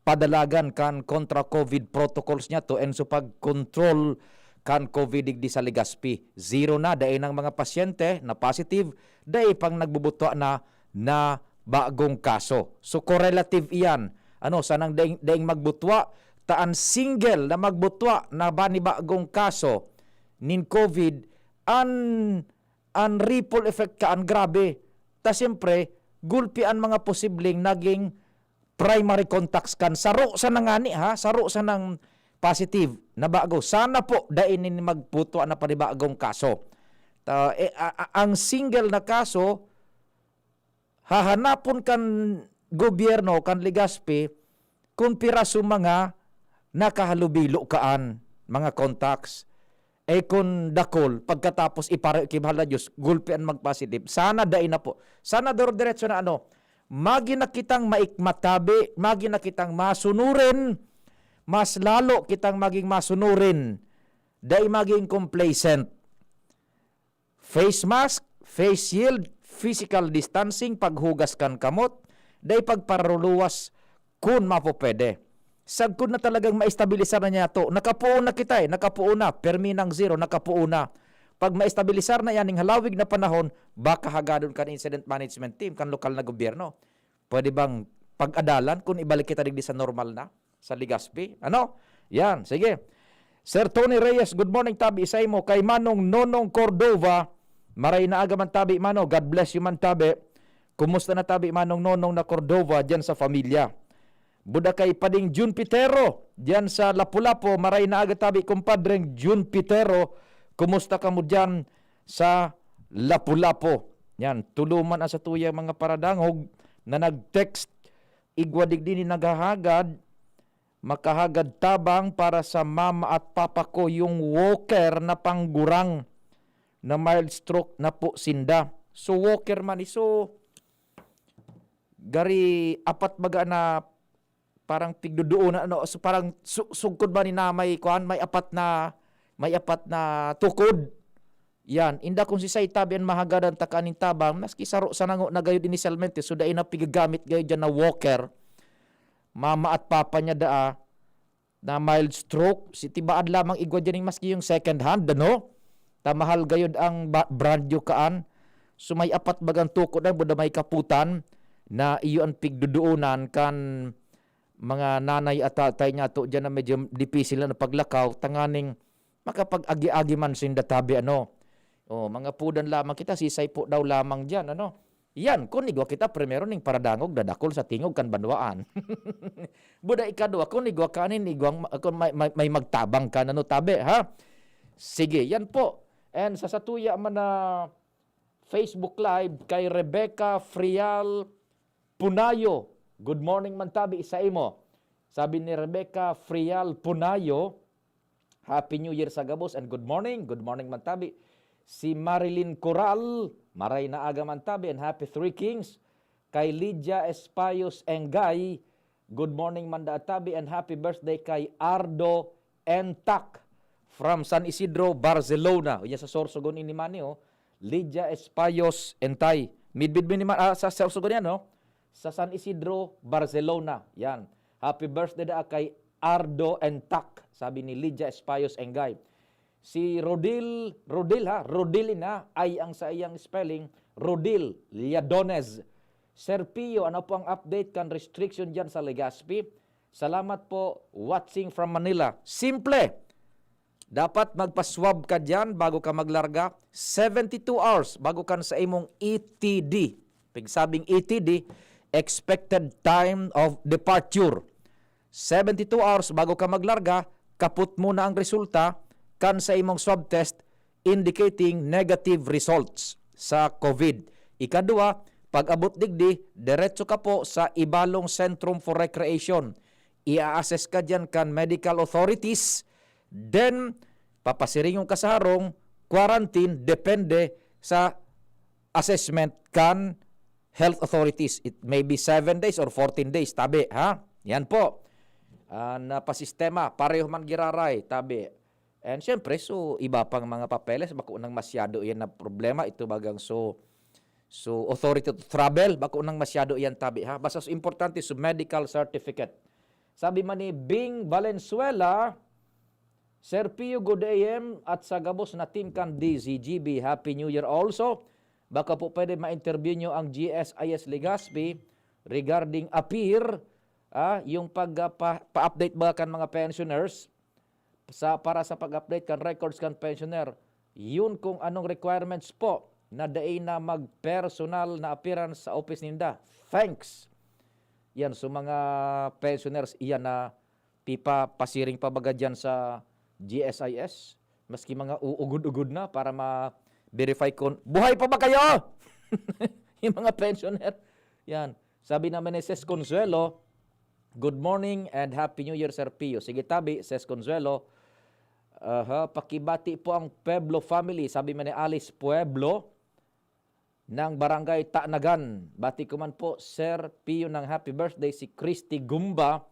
padalagan kan kontra-COVID protocols niya to and so pag-control kan COVID digdi sa Legazpi. Zero na, dai nang mga pasyente na positive, dai pang nagbubutwa na, na bagong kaso. So, correlative iyan. Ano, sanang daing, daing magbutwa, ta an single na magbutwa na banibagong kaso nin COVID, an, an ripple effect kaan grabe. Ta siyempre, gulpi an mga posibleng naging primary contacts kan saro sa nangani, ha, saro sa nang positive na bago. Sana po dai nin magputo na panibagong kaso. Ta, eh, a, a, ang single na kaso, hahanapon kan gobyerno, kan Legazpi, kung piraso mga nakahalubilo kaan, mga contacts. Eh, kun dakul, pagkatapos iparayo ki Mahal na Diyos, gulpi an magpositive. Sana dai na po. Sana doro-diretso na ano, magi na kitang maikmatabi, magi na kitang masunurin, mas lalo kitang maging masunurin, dai maging complacent. Face mask, face shield, physical distancing, paghugas kan kamot, dai pagparuluwas kun mapupwede. Sagkod na talagang maestabilisar na niya to. Nakapuon na kita eh. Nakapuon na. Permi ng zero, nakapuon na. Pag maestabilisar na yan, ning halawig na panahon, baka hagadon kan incident management team, kan lokal na gobyerno. Pwede bang pag-adalan kung ibalik kita digdi sa normal na? Sa Legazpi? Ano? Yan, sige. Sir Tony Reyes, good morning, tabi sa imo. Kay Manong Nonong Cordova, maray na aga man tabi, Mano. God bless you man tabi. Kumusta na tabi, Manong Nonong na Cordova, dyan sa pamilya? Buda kay Pading Jun Pitero, dyan sa Lapu-Lapu, maray na aga tabi, kumpadreng Jun Pitero. Kumusta ka mo dyan sa Lapu-Lapu? Yan, tuloman ang satuyang mga paradangog na nag-text, igwa digdi ni naghahagad, makahagad tabang para sa mama at papa ko, yung walker na panggurang na mild stroke na po sinda. So, walker man, eh, so, gari apat baga na parang pigduduon na, ano, so, parang su-, sugkod ba ni na may kuan, may apat na, may apat na tukod. Yan, inda kung si Saitabi an mahagadan ta kaning tabang, maski saro sa nango na gayud inisyalmente, so dai na pigagamit gayud dyan na walker. Mama at papa niya daa, na mild stroke, si tibaad lamang igwa dyan yung maski yung second hand, ano? Ta mahal gayud ang ba-, brand new kaan. So may apat bagang tukod na, buda may kaputan, na iyo ang pigduduunan kan mga nanay at tatay niya to dyan na medyo dipisil na paglakaw, tanganing makapag-agi-agi man sinda tabi, ano. Oh, mga pudan lamang kita, sisay po daw lamang diyan, ano. Yan, kun igwa kita, primero ning paradangog na dakul sa tingog kan banwaan. Buda ikadwa, kun igwa kanin, igwang ma-, kun may, may, may magtabang ka, ano, tabi, ha? Sige, yan po. And sa satuya man na Facebook Live kay Rebecca Frial Punayo. Good morning man tabi sa imo. Sabi ni Rebecca Frial Punayo, "Happy New Year sa gabos and good morning." Good morning man tabi. Si Marilyn Coral, "Maray na aga man tabi and happy Three Kings." Kay Lydia Espayos Engay, "Good morning man da tabi and happy birthday kay Ardo Entak from San Isidro, Barcelona." Unya sa Sorsogon ini man, oh. Lydia Espayos Entay. Midbid mi ni ma-, ah, sa Sorsogon yan, no? Sa San Isidro, Barcelona. Yan. "Happy birthday da kay Ardo Entak," sabi ni Lydia Espayos Engay. Si Rodil, Rodil ha, Rodil ina, ay ang sa iyang spelling, Rodil Liadones. "Sir Pio, ano po ang update kan restriction dyan sa Legazpi? Salamat po, watching from Manila." Simple! Dapat magpa-swab ka diyan bago ka maglarga. Seventy-two hours bago kan sa imong E T D. Pigsabing E T D, expected time of departure. Seventy-two hours bago ka maglarga, kapot muna ang resulta kan sa imong swab test indicating negative results sa COVID. Ikadua, pag-abot digdi, diretso ka po sa Ibalong Centrum for Recreation. I-assess ka diyan kan medical authorities. Then, papasiringon ka sa harong, quarantine, depende sa assessment kan health authorities. It may be seven days or fourteen days, tabi, ha? Yan po. Ah, napasistema, pareho man giraray, tabi. And syempre, so, iba pang mga papeles, bako nang masyado yan na problema. Ito bagang so, so, authority to travel, bako nang masyado yan, tabi, ha? Basta so, importante, so, medical certificate. Sabi man ni Bing Valenzuela, "Sir Pio, good A M at sa gabos na team kan D Z G B, Happy New Year also." Baka po pwede ma-interview nyo ang G S I S Legazpi regarding appear, ah, yung pag, ah, pa, pa-update ba kan mga pensioners sa, para sa pag-update kan records kan pensioner. Yun kung anong requirements po na dai na mag-personal na appearance sa office ninda. Thanks. Yan, so mga pensioners, iyan na pipapasiring pa baga dyan sa G S I S, maski mga uugod-ugod na para ma-verify kung buhay pa ba kayo? Yung mga pensioner. Yan. Sabi naman ni Ses Consuelo, "Good morning and Happy New Year, Sir Pio." Sige, tabi, Ses Consuelo. Aha, pakibati po ang Pueblo family, sabi man ni Alice Pueblo ng Barangay Tanagan. Bati ko man po, Sir Pio, ng happy birthday si Christy Gumba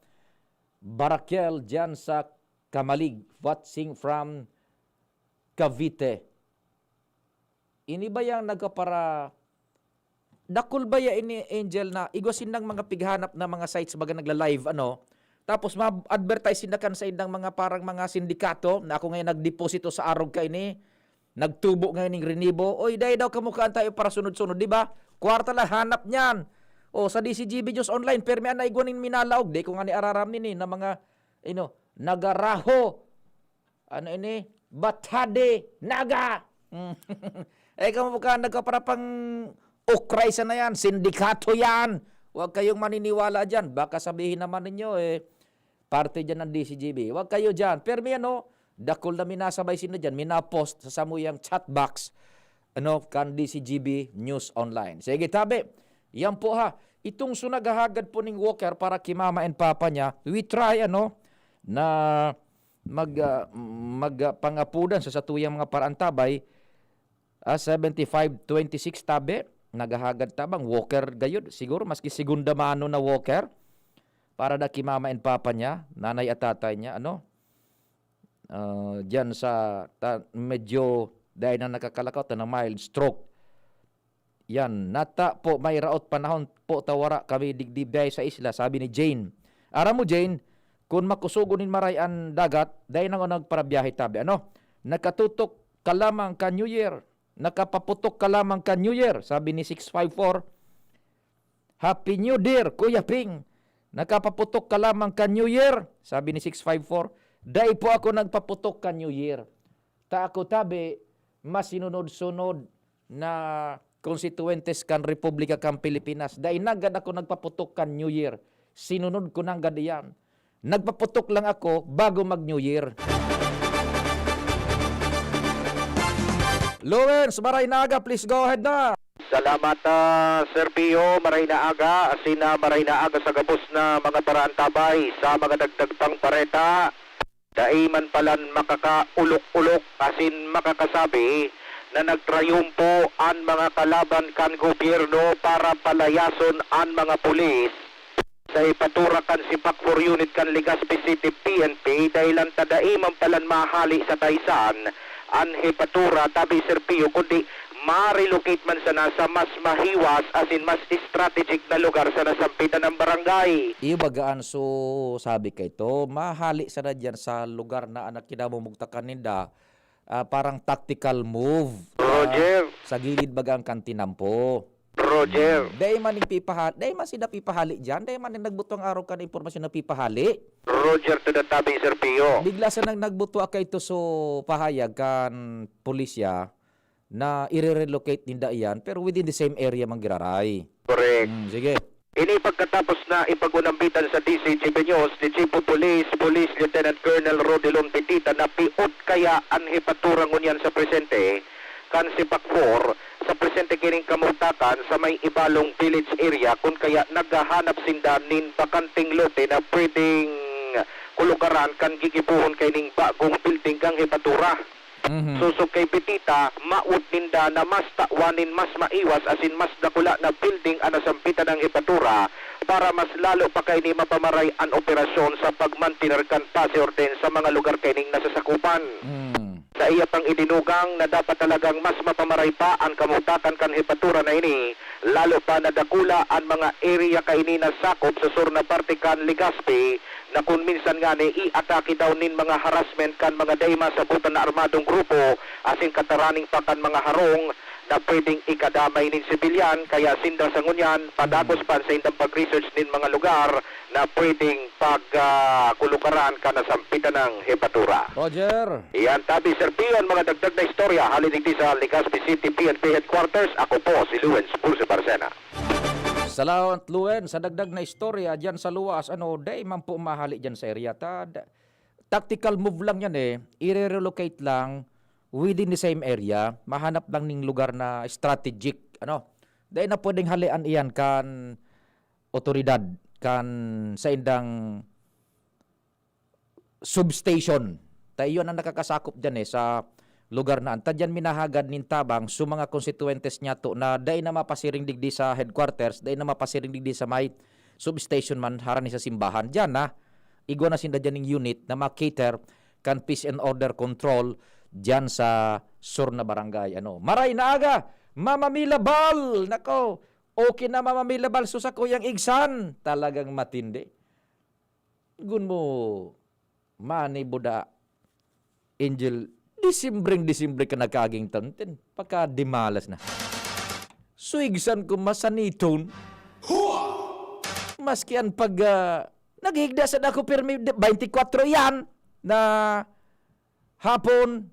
Barakiel dyan sa Kamalig, watching from Cavite. Ini ba yang nagkapara-, dakul ba ya ini, Angel, na igwa sindang mga pighanap na mga sites baga nagla-live, ano? Tapos ma-advertise sinda kan saindang mga parang mga sindikato na ako ngayon nagdeposito sa arog kaini, nagtubo ngayon ning renibo. Oy, dai daw kamo kaantay para sunod-sunod, di ba? Kwarta la hanap niyan. O, sa D C G B News Online, permi an naigwa nin minalaog. Di ko nga ni araram nini na mga, you know, nagaraho. Ano ini? Batade, Naga! Eh, kamo ka nagkaparapang ukray sana yan, sindikato yan. Huwag kayong maniniwala dyan. Baka sabihin naman ninyo, eh, parte dyan ng D C G B. Huwag kayo dyan. Pero may ano, dakul na minasabay sinda dyan, minapost sa samuyang chat box, ano, kan D C G B News Online. Sige, tabi. Yan po ha. Itong so naghahagad po ning walker para ki mama and papa niya, we try, ano, na mag, ah, mag, ah, pangapudan sa satuyang mga paraantabay, ah, seventy-five twenty-six tabi, naghahagad tabang walker gayud. Siguro maski segunda mano na walker para da ki mama and papa niya, nanay at tatay niya, ano? Ah, diyan sa ta-, medyo dahil na nakakalakaw, ta na mild stroke. Yan, nata po may raot panahon po ta wara kami digdi biyahe sa isla, sabi ni Jane. Aram mo, Jane, kun makusogon nin maray an dagat, dai na ako nagparabiyahe tabi. Ano? Nakatutok ka lamang kan New Year. Nakapaputok ka lamang kan New Year, sabi ni six five four. Happy New Year, Kuya Ping. Nakapaputok ka lamang kan New Year, sabi ni six five four. Dai po ako nagpaputok kan New Year. Ta ako tabi, masinunod-sunod na konstituyentes kan Republika kan Pilipinas. Dai nanggad ako nagpaputok kan New Year. Sinunod ko nanggad iyan. Nagpaputok lang ako bago mag-New Year. Lawrence, maray na aga, please go ahead na. Salamat, ah, Sir Pio. Maray na aga, asin na maray na aga sa gabos na mga paraantabay sa mga dagdag pang bareta. Dai man palan makakaulok-ulok asin makakasabi na nagtrayumpo an mga kalaban kan gobyerno para palayason an mga pulis. Sa hepatura kan Sipak four Unit kan Legazpi City P N P, dahilan ta dai man palan mahali sa kaisan an hepatura, tabi, Sir Pio, kundi ma-relocate man sana sa mas mahiwas asin mas strategic na lugar sa nasampitan ng barangay. Iyo baga an so sabi kay to, mahali sana diyan sa lugar na an kinamumugtakan ninda, ah, parang tactical move, ah, Roger. Sa gilid baga an kan tinampo. Roger. Hmm. Dai man nagpipahal-, dai man sila pipahali diyan, dai man nagbuto ang araw kan impormasyon na pipahali. Roger to the tabi, Sir Pio. Bigla sanang nagbuto kay to so pahayag kan pulisya na ire-relocate ninda iyan, pero within the same area man giraray. Correct. Hmm, sige. Ini pagkatapos na ipag-unambitan sa D C G B News ni Chief of Police, Police Lieutenant Colonel Rodelon Petita na piot kaya an hepatura ngunyan sa presente kan Sipak four, sa presente kining kamugtakan sa may Ibalong Village area, kun kaya naghahanap sinda nin bakanteng lote na pwedeng kulukaran kan gigibohon kaining bagong building kan hepatura. Mhm. Sosog kay Petita, maot ninda na mas tawan nin mas maiwas asin mas dakula na building an nasampitan ng hepatura para mas lalo pa kaini mapamaray an operasyon sa pagmantener kan paz y orden sa mga lugar kaining nasasakupan. Mm. Sa iya pang idinugang na dapat talagang mas mapamaray pa an kamugtakan kan hepatura na ini, lalo pa na dakula an mga area kaini na sakop sa sur na parte kan Legazpi, na kun minsan ngani iatake daw nin mga harassment kan mga dai masabotan na armadong grupo asin kataraning pa kan mga harong na pwedeng ikadamay nin sibilyan, kaya sinda sa ngunyan padagos pa an saindang pag-research nin mga lugar na pwedeng pag, ah, kulukaran kan nasampitan ng hepatura. Roger. Iyan tabi, Sir Pio, an mga dagdag na istorya hali digdi sa Legazpi City P N P Headquarters. Ako po si Lawrence Bursi Barcena. Salamat, Luen, sa dagdag na istorya diyan sa luwas, ano, dai man po mahali diyan sa area. Tad, tactical move lang yan eh. I-relocate lang within the same area. Mahanap lang ning lugar na strategic, ano. Dai na pwedeng halian iyan kan otoridad, kan saindang substation. Ta iyon ang nakakasakop diyan eh, sa lugar na an. Ta diyan minahagad nin tabang sa mga konstituyentes niyato na dai na mapasiring digdi sa headquarters, dai na mapasiring digdi sa may substation man, harani sa simbahan. Diyan na, igwa na sinda diyan ning unit na makater kan peace and order control diyan sa sur na barangay. Ano, maray na aga, Mama Mila Bal! Nako, okay na, Mama Mila Bal, so sa kuyang igsan, talagang matindi. Gun mo, mani buda, Angel, Disimbreng-Disimbre ka nagkaging tanten, pagkadimalas na. Suigsan ko masaniton. Maski an pag, ah, naghigda sa dako pirmi, de-, twenty-four yan na hapon.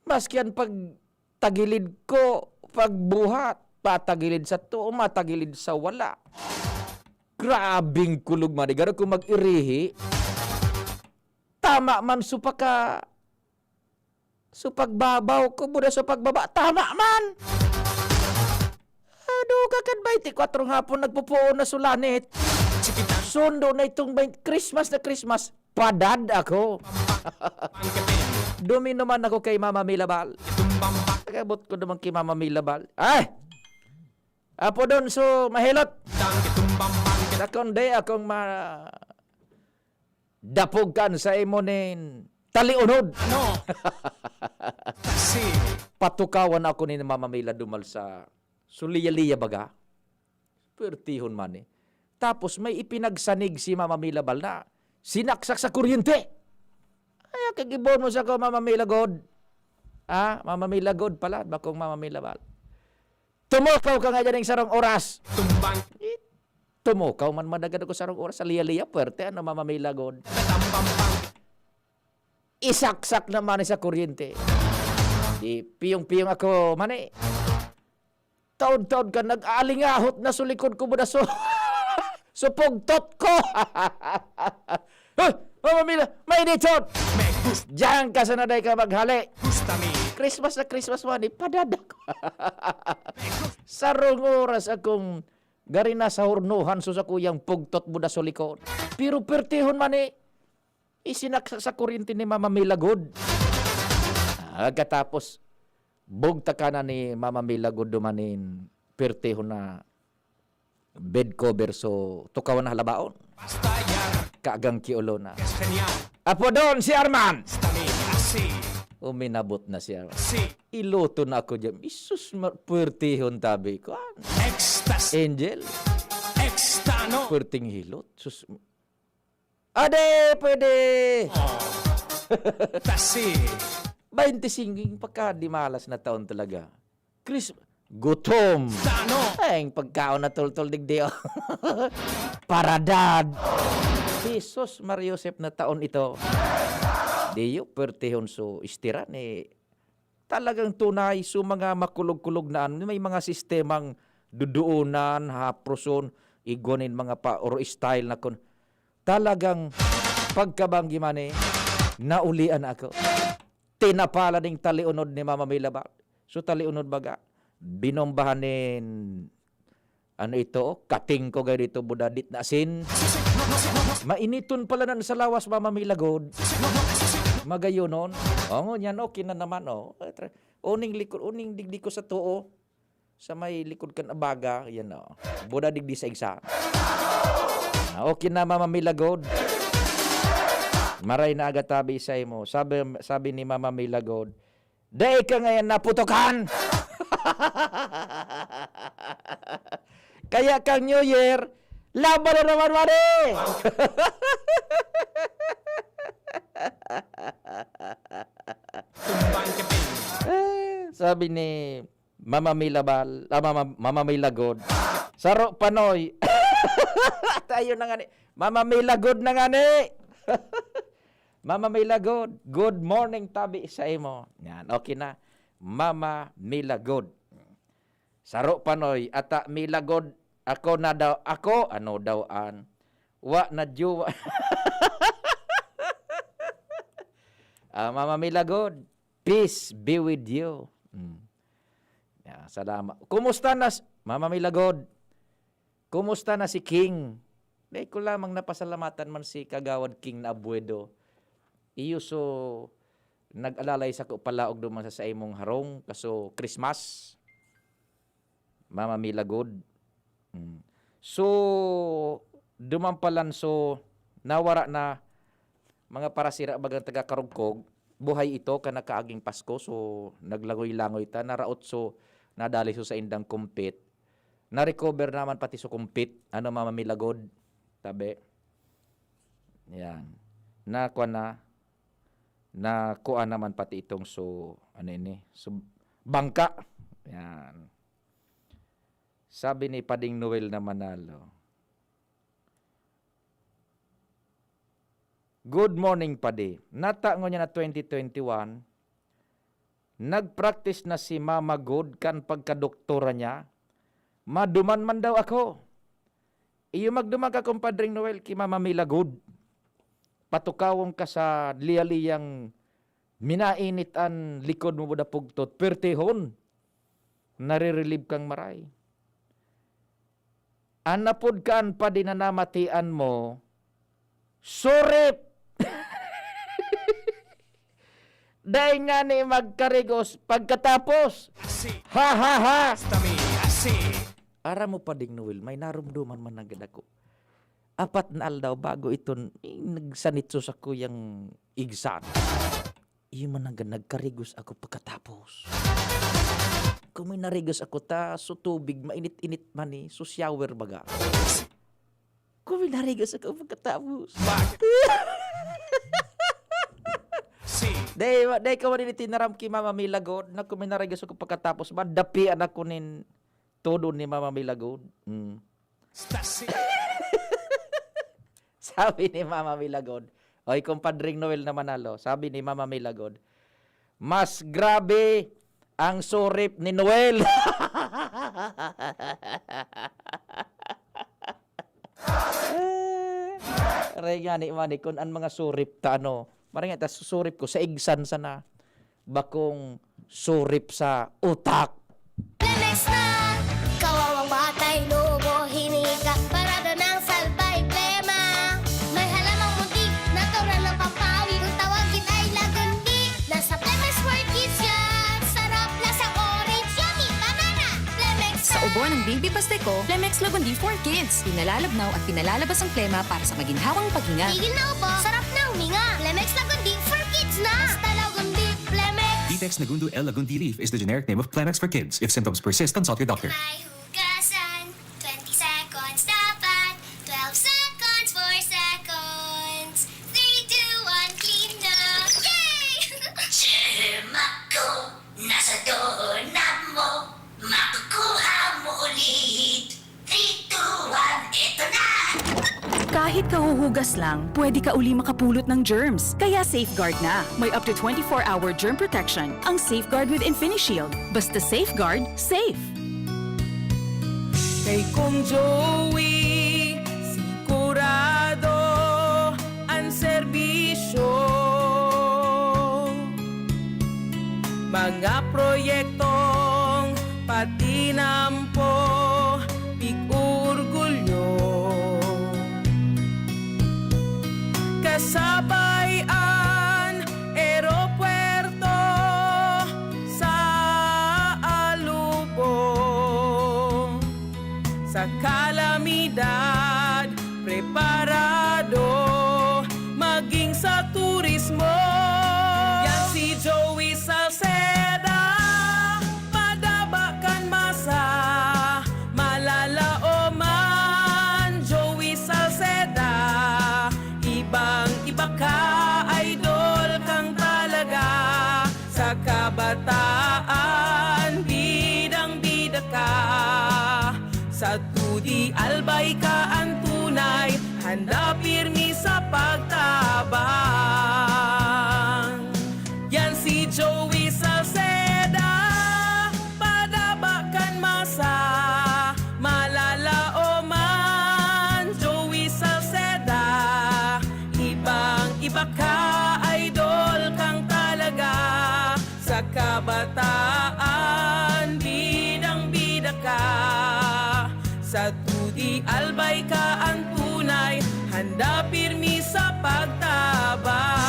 Maski an pagtagilid ko, pagbuhat, patagilid sa too, matagilid sa wala. Grabeng kulog man, di garo ko mag-irihi. Tama man so paka, so pagbabaw ko, buda so pagbaba, tama man! Ano ka kan twenty-four hapon nagpupuon na sulanit? Sundo na itong twenty, Christmas na Christmas, padad ako. Dumino man ako kay Mama Milabal. Pagabot ko naman kay Mama Milabal. Ay! Apo Don, so mahilot. Nakundi akong ma-, dapog kan sa imo nin taliunod. Ano? Kasi patukawan ako ni Mama Mila dumal sa suliya-liya baga. Pertihon man eh. Tapos may ipinagsanig si Mama Mila Bal na sinaksak sa kuryente. Ay, kag-ibon mo sa ko, Mama Mila God. Ah, Mama Mila God pala, bakong Mama Mila Bal. Tumukaw ka nga dyan ng sarong oras. Tumbang. Eh, tumukaw man madagad ako sarong oras. Sa liya-liya, puwerte, ano, Mama Mila God. Isaksak naman sa kuryente. Di piyong-piyong ako, mani. Taod-taod ka, nag-aalingahot na sa likod ko, buda so, supugtot ko. Huh, Mama Mila, may dito! Diyan ka sana, dai ka maghali. Christmas na Christmas, wani, padadak. Sarong oras akong gari na sa hurnohan so sa kuyang pugtot, buda so likod. Pero pertihon man eh, isinaksak sa kuryente ni Mama Milagod. Ah, katapos, bugtaka na ni Mama Milagod dumanin pertihon na bed cover, so tukawan na halabaon. Basta yan. Kagang kiulo na. Yes, kanya. Apo doon si Arman! Basta may asi. Uminabot na si Arman. Si. Iluto na ako dyan. Isus, ma-, puwertihon tabi ko. Ecstasy. Angel. Ekstano. Puwerteng hilot. Sus, ade, pwede. Tasi. Baynte singko, pagkadimalas na taon talaga. Chris, gutom. Tano. Ay, ang pagkaon na toltol digdi, oh. Paradad. Jesus, Maria Josep na taon ito. Diyo, pertihon so istiran, eh. Talagang tunay, so mga makulog-kulog na ano, may mga sistemang duduunan, haproson, igwa nin mga pa, or style na kun, talagang pagkabanggi man, eh, naulian ako. Tinapala ning taliunod ni Mama Milabal. So, taliunod baga, binombahan nin, ano ito, kating ko gay dito, budadit na asin. Mainiton pala nan sa lawas, Mama Milagod. Magayonon. O, ngunyan, okay na naman, oh. Uning likod, uning digdi ko sa tuo. Sa may likod kan abaga, yan o. Buda digdi sa igsa. Ah, okay na, Mama Milagod. Maray na aga tabi sa imo. Sabi, sabi ni Mama Milagod, "Dai ka ngayon naputokan!" Kaya kang New Year, laban na naman, mare! Tumbang ka, baby. Eh, sabi ni Mama Milabal, ah, Mama, Mama Milagod. Saro panoy. Tayo na nga ni, Mama Milagod na nga ni. Mama Milagod, good morning, tabi sa imo. Yan, okay na. Mama Milagod. Saro pa, Noy, ata milagod ako na daw, ako, ano daw an, wa na juwa. Ah, Mama Milagod, peace be with you. Mm. Ya, salamat. Kumusta na s-, Mama Milagod? Kumusta na si King? Dai ko lamang napasalamatan man si Kagawad King na Abuedo. Iyo so, nag-alalay sako palaog duman sa saimong harong, kaso Christmas. Mama Milagod. Mm. So, duman palan, so, nawara na mga parasira bagang taga-Karugkog, buhay ito kan nakaaging Pasko. So, naglangoy-langoy ta, naraot so, nadali so saindang kumpit. Na-recover naman pati so kumpit, ano, Mama Milagod, tabi. Yan. Na, kuwan na, na kuwan naman pati itong so, ano ini, so, bangka. Yan. Sabi ni Pading Noel na Manalo, "Good morning, Padi. Nata ngunyan na twenty twenty-one, nag-practice na si Mama Good kan pagkadoktora niya. Maduman man daw ako." Iyo, magduman ka, Kumpadring Noel, ki Mama Milagod. Patukawon ka sa liyaliyang minainit an likod mo, buda pugtot. Pertehon, nare-relieve kang maray. An napod kan padi na namatian mo, surip! Dai ngani magkarigos pagkatapos. Asi. Ha, ha, ha! Tami, asi. Aram mo, Pading Noel, may narumduman man nanggad ako. Apat na aldaw bago iton, eh, nagsanit so sakuyang igsan. Iyo man nanggad nagkarigos ako pagkatapos. Kung may narigos ako ta, so tubig, mainit-init man eh, so shower baga. Kung may narigos ako pagkatapos. Bakit? Si. Dai, wa-, dai ka wani ni tinaram ki Mama Milagod na kung may narigos ako pagkatapos, madapian ako nin todo ni Mama Milagod. Mm. Stasi. Sabi ni Mama Milagod, "Oy, Kumpadring Noel na Manalo," sabi ni Mama Milagod, "Mas grabe ang surip ni Noel." Aray nga ni Manny, kun an mga surip ta, ano, maray nga ta, susurip ko, sa igsan sana. Bakong surip sa utak. Plemex na! Kawawang batay, lobo, hinika, parada ng salbay, plema. May halamang muntik, natural na pampawi. Kung tawagin ay lagundi, nasa Plemex World Kids yan. Sarap, lasang orange, yummy, banana. Plemex na! Sa ubo ng Baby Pasteco, Plemex Lagundi for Kids. Pinalalabnaw at pinalalabas ang plema para sa maginhawang paghinga. Tigil na ubo, sarap na huminga. Plemex Lagundi for Kids na! Basta Lagundi, Plemex! Vitex Nagundo L Lagundi Leaf is the generic name of Plemex for Kids. If symptoms persist, consult your doctor. May hugasan, twenty seconds dapat, twelve seconds, four seconds, three, two, one, clean na! Yay! Germ ako, nasa doonan mo, makukuha mo ulit. Three, two, one, eto na! Kahit kahuhugas lang, pwede ka uli makapulot ng germs. Kaya Safeguard na. May up to twenty-four hour germ protection ang Safeguard with InfiniShield. Basta Safeguard, safe. Kay Kong Joey, sigurado an serbisyo. Mga proyektong patinampo, pig-orgulyo. Kasabay an eropuerto sa Alubo. Sa kalamidad, preparado maging sa turismo. Yan si Joey Salceda, padaba kan masa, malalaoman. Joey Salceda, ibang-iba ka, idol kang talaga. Sa kabataan, bidang-bida ka. Sa two D Albay ka an tunay, handa pirmi sa pagtabang. Yan si Joey Salceda, padaba kan masa. Sa Tudi Albay ka an tunay, handa pirmi sa pagtabang.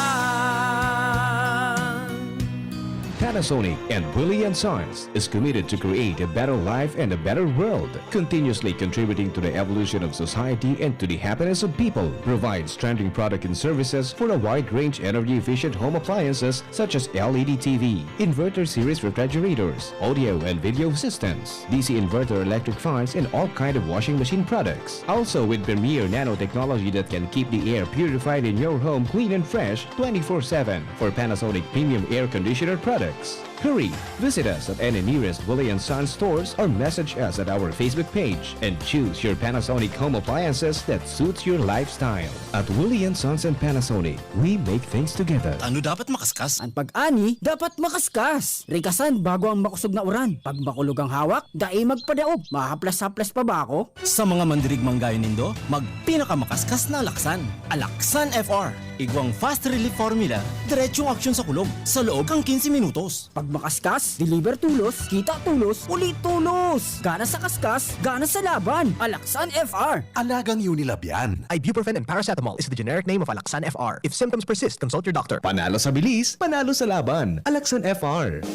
Panasonic and Willie and Sons is committed to create a better life and a better world, continuously contributing to the evolution of society and to the happiness of people. Provides trending product and services for a wide range energy-efficient home appliances such as L E D T V, inverter series refrigerators, audio and video systems, D C inverter electric fans, and all kind of washing machine products. Also with premier nanotechnology that can keep the air purified in your home clean and fresh twenty-four seven for Panasonic premium air conditioner products. Hurry! Visit us at any nearest Willie and Sons stores or message us at our Facebook page and choose your Panasonic home appliances that suits your lifestyle. At Willie and Sons and Panasonic, we make things together. Ano dapat makaskas? An pag-ani dapat makaskas. Rigasan bago ang makosog na uran. Pag makulog ang hawak, dai magpadaog. Mahaplas-haplas pa ba ako? Sa mga mandirigmang gayo nindo, magpinakamakaskas na alaksan. Alaksan F R. Igwang fast relief formula, diretsong aksyon sa kulog, sa loob kan quince minutos. Pag makaskas, deliver tulos, kita tulos, uli tulos! Gana sa kaskas, gana sa laban! Alaksan F R! Alagang Unilab yan. Ibuprofen and paracetamol is the generic name of Alaxan F R. If symptoms persist, consult your doctor. Panalo sa bilis, panalo sa laban. Alaxan F R.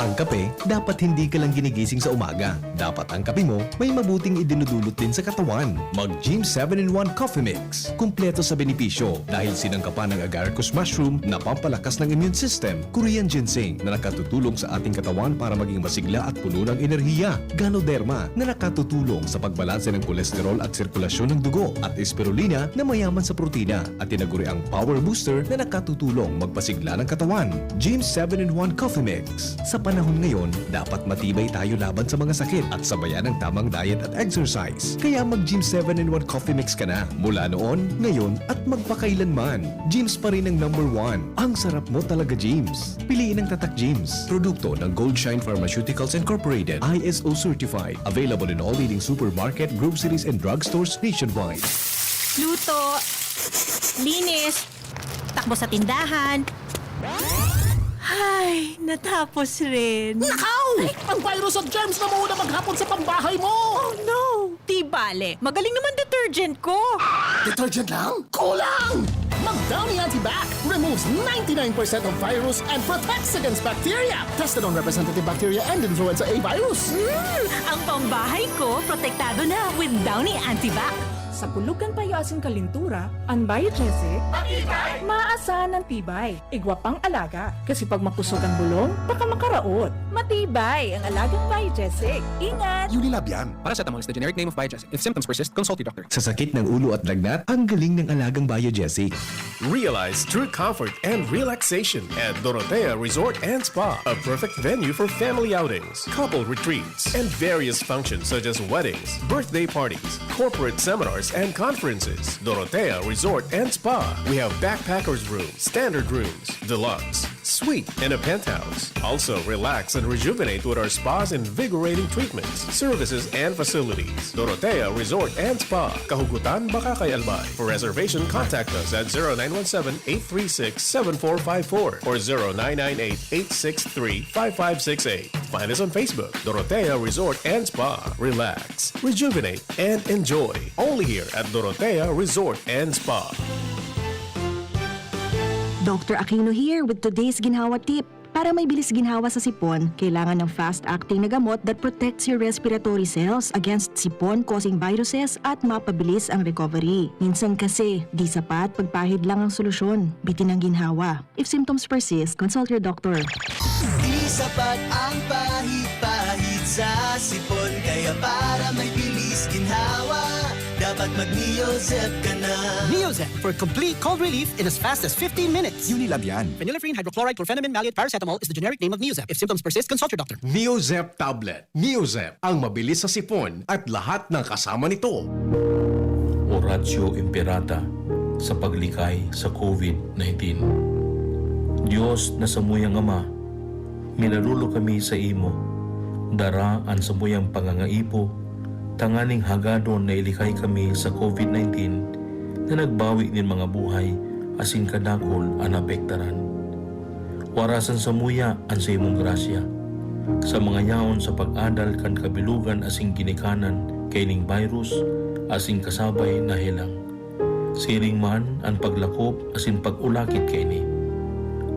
Ang kape, dapat hindi ka lang ginigising sa umaga. Dapat ang kape mo may mabuting idinudulot din sa katawan. Mag Gym seven in one Coffee Mix. Kumpleto sa benepisyo dahil sinangkapan ng agaricus mushroom na pampalakas ng immune system, Korean ginseng na nakatutulong sa ating katawan para maging masigla at puno ng enerhiya, Ganoderma na nakatutulong sa pagbalanse ng kolesterol at sirkulasyon ng dugo, at Spirulina na mayaman sa protina at tinaguriang power booster na nakatutulong magpasigla ng katawan. Gym seven in one Coffee Mix. Sa panahon ngayon, dapat matibay tayo laban sa mga sakit at sabayan ng tamang diet at exercise. Kaya mag Gym seven in one Coffee Mix ka na. Mula noon, ngayon, at magpakailanman. Gym's pa rin ang number one. Ang sarap mo talaga, Gym's. Piliin ang Tatak Gym's. Produkto ng Goldshine Pharmaceuticals Incorporated. I S O certified. Available in all leading supermarket, groceries, and drugstores nationwide. Luto, linis, takbo sa tindahan. Ay, natapos rin. Nakaw! Ang virus at germs na mauna maghapon sa pambahay mo! Oh no! Di bale, magaling naman detergent ko. Detergent lang? Kulang! Mag Downy Antibac removes ninety-nine percent of virus and protects against bacteria. Tested on representative bacteria and influenza A virus. Hmm, ang pambahay ko protektado na with Downy Antibac. Sa kulog kan payo asin kalintura, an Biogesic, maaasahan an tibay. Igwa pang alaga, kasi pag makusog ang bulong, baka makaraot. Matibay ang alagang Biogesic. Ingat! Unilab yan. Paracetamol is the generic name of Biogesic. If symptoms persist, consult your doctor. Sa sakit ng ulo at lagnat, ang galing ng alagang Biogesic. Realize true comfort and relaxation at Dorotea Resort and Spa, a perfect venue for family outings, couple retreats, and various functions such as weddings, birthday parties, corporate seminars, and conferences. Dorotea Resort and Spa. We have backpackers room, standard rooms, deluxe, suite, and a penthouse. Also, relax and rejuvenate with our spa's invigorating treatments, services, and facilities. Dorotea Resort and Spa, Kahugutan, Bacacay, Albay. For reservation, contact us at zero nine one seven, eight three six, seven four five four or zero nine nine eight, eight six three, five five six eight. Find us on Facebook, Dorotea Resort and Spa. Relax, rejuvenate, and enjoy. Only here at Dorotea Resort and Spa. Doctor Aquino here with today's ginhawa tip. Para may bilis ginhawa sa sipon, kailangan ng fast-acting na gamot that protects your respiratory cells against sipon-causing viruses at mapabilis ang recovery. Minsan kasi, di sapat pagpahid lang ang solusyon. Bitin ang ginhawa. If symptoms persist, consult your doctor. Di sapat ang pahid-pahid sa sipon, kaya para may bilis ginhawa, dapat mag-Neozep ka na. Neozep for complete cold relief in as fast as fifteen minutes. Unilab yan. Phenylephrine, hydrochloride, chlorphenamine maleate, paracetamol is the generic name of Neozep. If symptoms persist, consult your doctor. Neozep tablet. Neozep, ang mabilis sa sipon at lahat ng kasama nito. Oratio Imperata sa paglikay sa COVID nineteen. Dios na samuyang Ama, minaluluyo kami sa imo. Dara an samuyang pangangaipo tanganing hagadon na ilikay kami sa COVID nineteen na nagbawi nin mga buhay asin kadakul an naapektaran. Warasan samuya an saimong grasya, sa mga yaon sa pag-adal kan kabilugan asin ginikanan kaining virus asin kasabay na helang. Siring man an paglakop asin pag-ulakit kaini.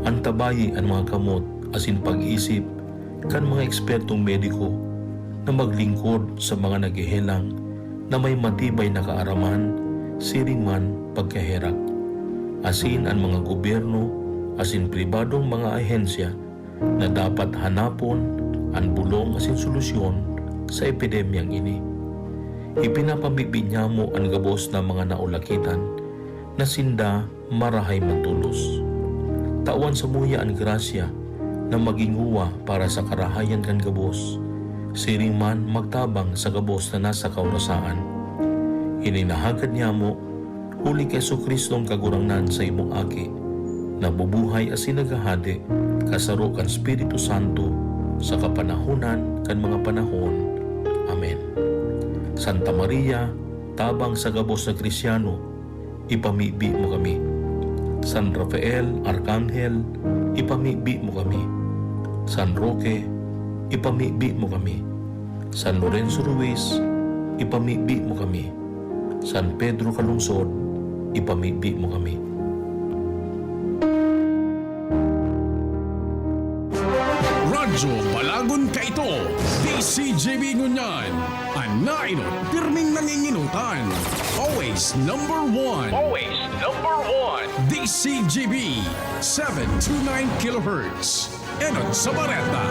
Antabayi an mga kamot asin pag-isip kan mga ekspertong mediko na maglingkod sa mga naghehelang na may matibay na kaaraman siring man pagkaherak, asin an mga gobyerno asin pribadong mga ahensya na dapat hanapon an bulong asin solusyon sa epidemyang ini. Ipinapamibi niyamo an gabos na mga naulakitan na sinda marahay man tolos. Tawan samuya an grasya na magin nguwa para sa karahayan kan gabos, siring man magtabang sa gabos na nasa kaurasaan. Ini nahagad niyamo huli ki Jesu-Cristo an Kagurangnan, sa imong Aki, na bubuhay asin naghahade kasaro kan Espiritu Santo sa kapanahonan kan mga panahon. Amen. Santa Maria, tabang sa gabos na Kristiano, ipamibi mo kami. San Rafael, Arkanghel, ipamibi mo kami. San Roque, ipamibi mo kami. San Lorenzo Ruiz, ipamibi mo kami. San Pedro Calungsod, ipamibi mo kami. Radyo Balagon Kaito, D C G B ngunyan, an naenot pirming nanginginotan. Always number one. Always number one. D C G B, seven two nine kilohertz. Enot sa bareta,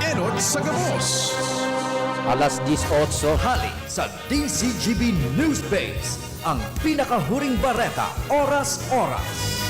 enot sa gabos. Alas dies otso hali sa D C G B News Base, ang pinakahuring bareta, oras-oras.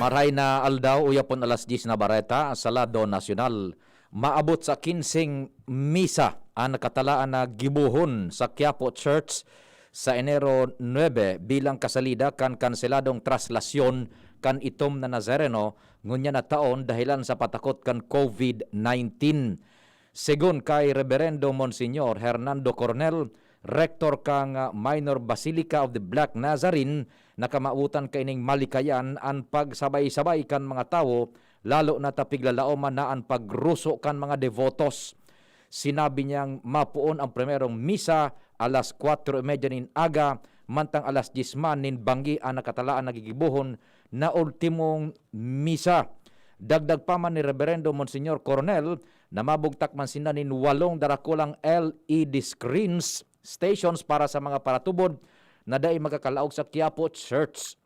Marahay na aldaw, uya pon alas dies na bareta sa lado nasyonal. Maabot sa kinseng misa an nakatalaan na gibohon sa Quiapo Church sa Enero nuebe bilang kasalida kan kanseladong traslasyon kan itom na Nazareno ngunyan na taon dahelan sa patakot kan COVID nineteen. Segun kay Reberendo Monseñor Hernando Coronel, Rektor kan, ah, Minor Basilica of the Black Nazarene, na kamawotan kaining malikayan an pagsabay-sabay kan mga tawo, lalo na ta piglalaoman na an pagruso kan mga devotos. Sinabi niyang mapoon ang primerong misa alas kwatro y medya nin aga, mantang alas dyes man nin banggi an nakatalaan na gigibohon na ultimong misa. Dagdag pa man ni Reberendo Monseñor Coronel na mabugtak man sinda nin walong darakulang L E D screens stations para sa mga paratubod na dai magkakalaog sa Quiapo Church.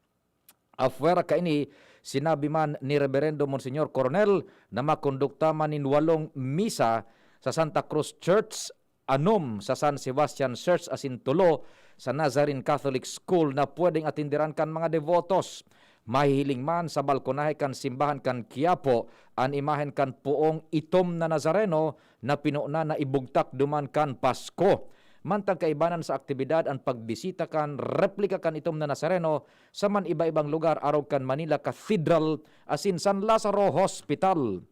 Afuera kaini, sinabi man ni Reberendo Monseñor Coronel na makondukta man nin walong misa sa Santa Cruz Church, anom sa San Sebastian Church asin tulo sa Nazarene Catholic School na pwedeng atenderan kan mga devotos. Mahihiling man sa balkonahe kan simbahan kan Quiapo an imahen kan poong itom na Nazareno na pinoon na ibugtak duman kan Pasko. Mantang kaibanan sa aktibidad an pagbisita kan replika kan itom na Nazareno sa man iba-ibang lugar arog kan Manila Cathedral asin San Lazaro Hospital.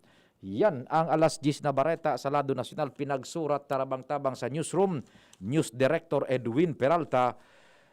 Yan ang alas dyes na bareta sa lado nasyonal, pinagsurat tarabang-tabang sa newsroom, News Director Edwin Peralta,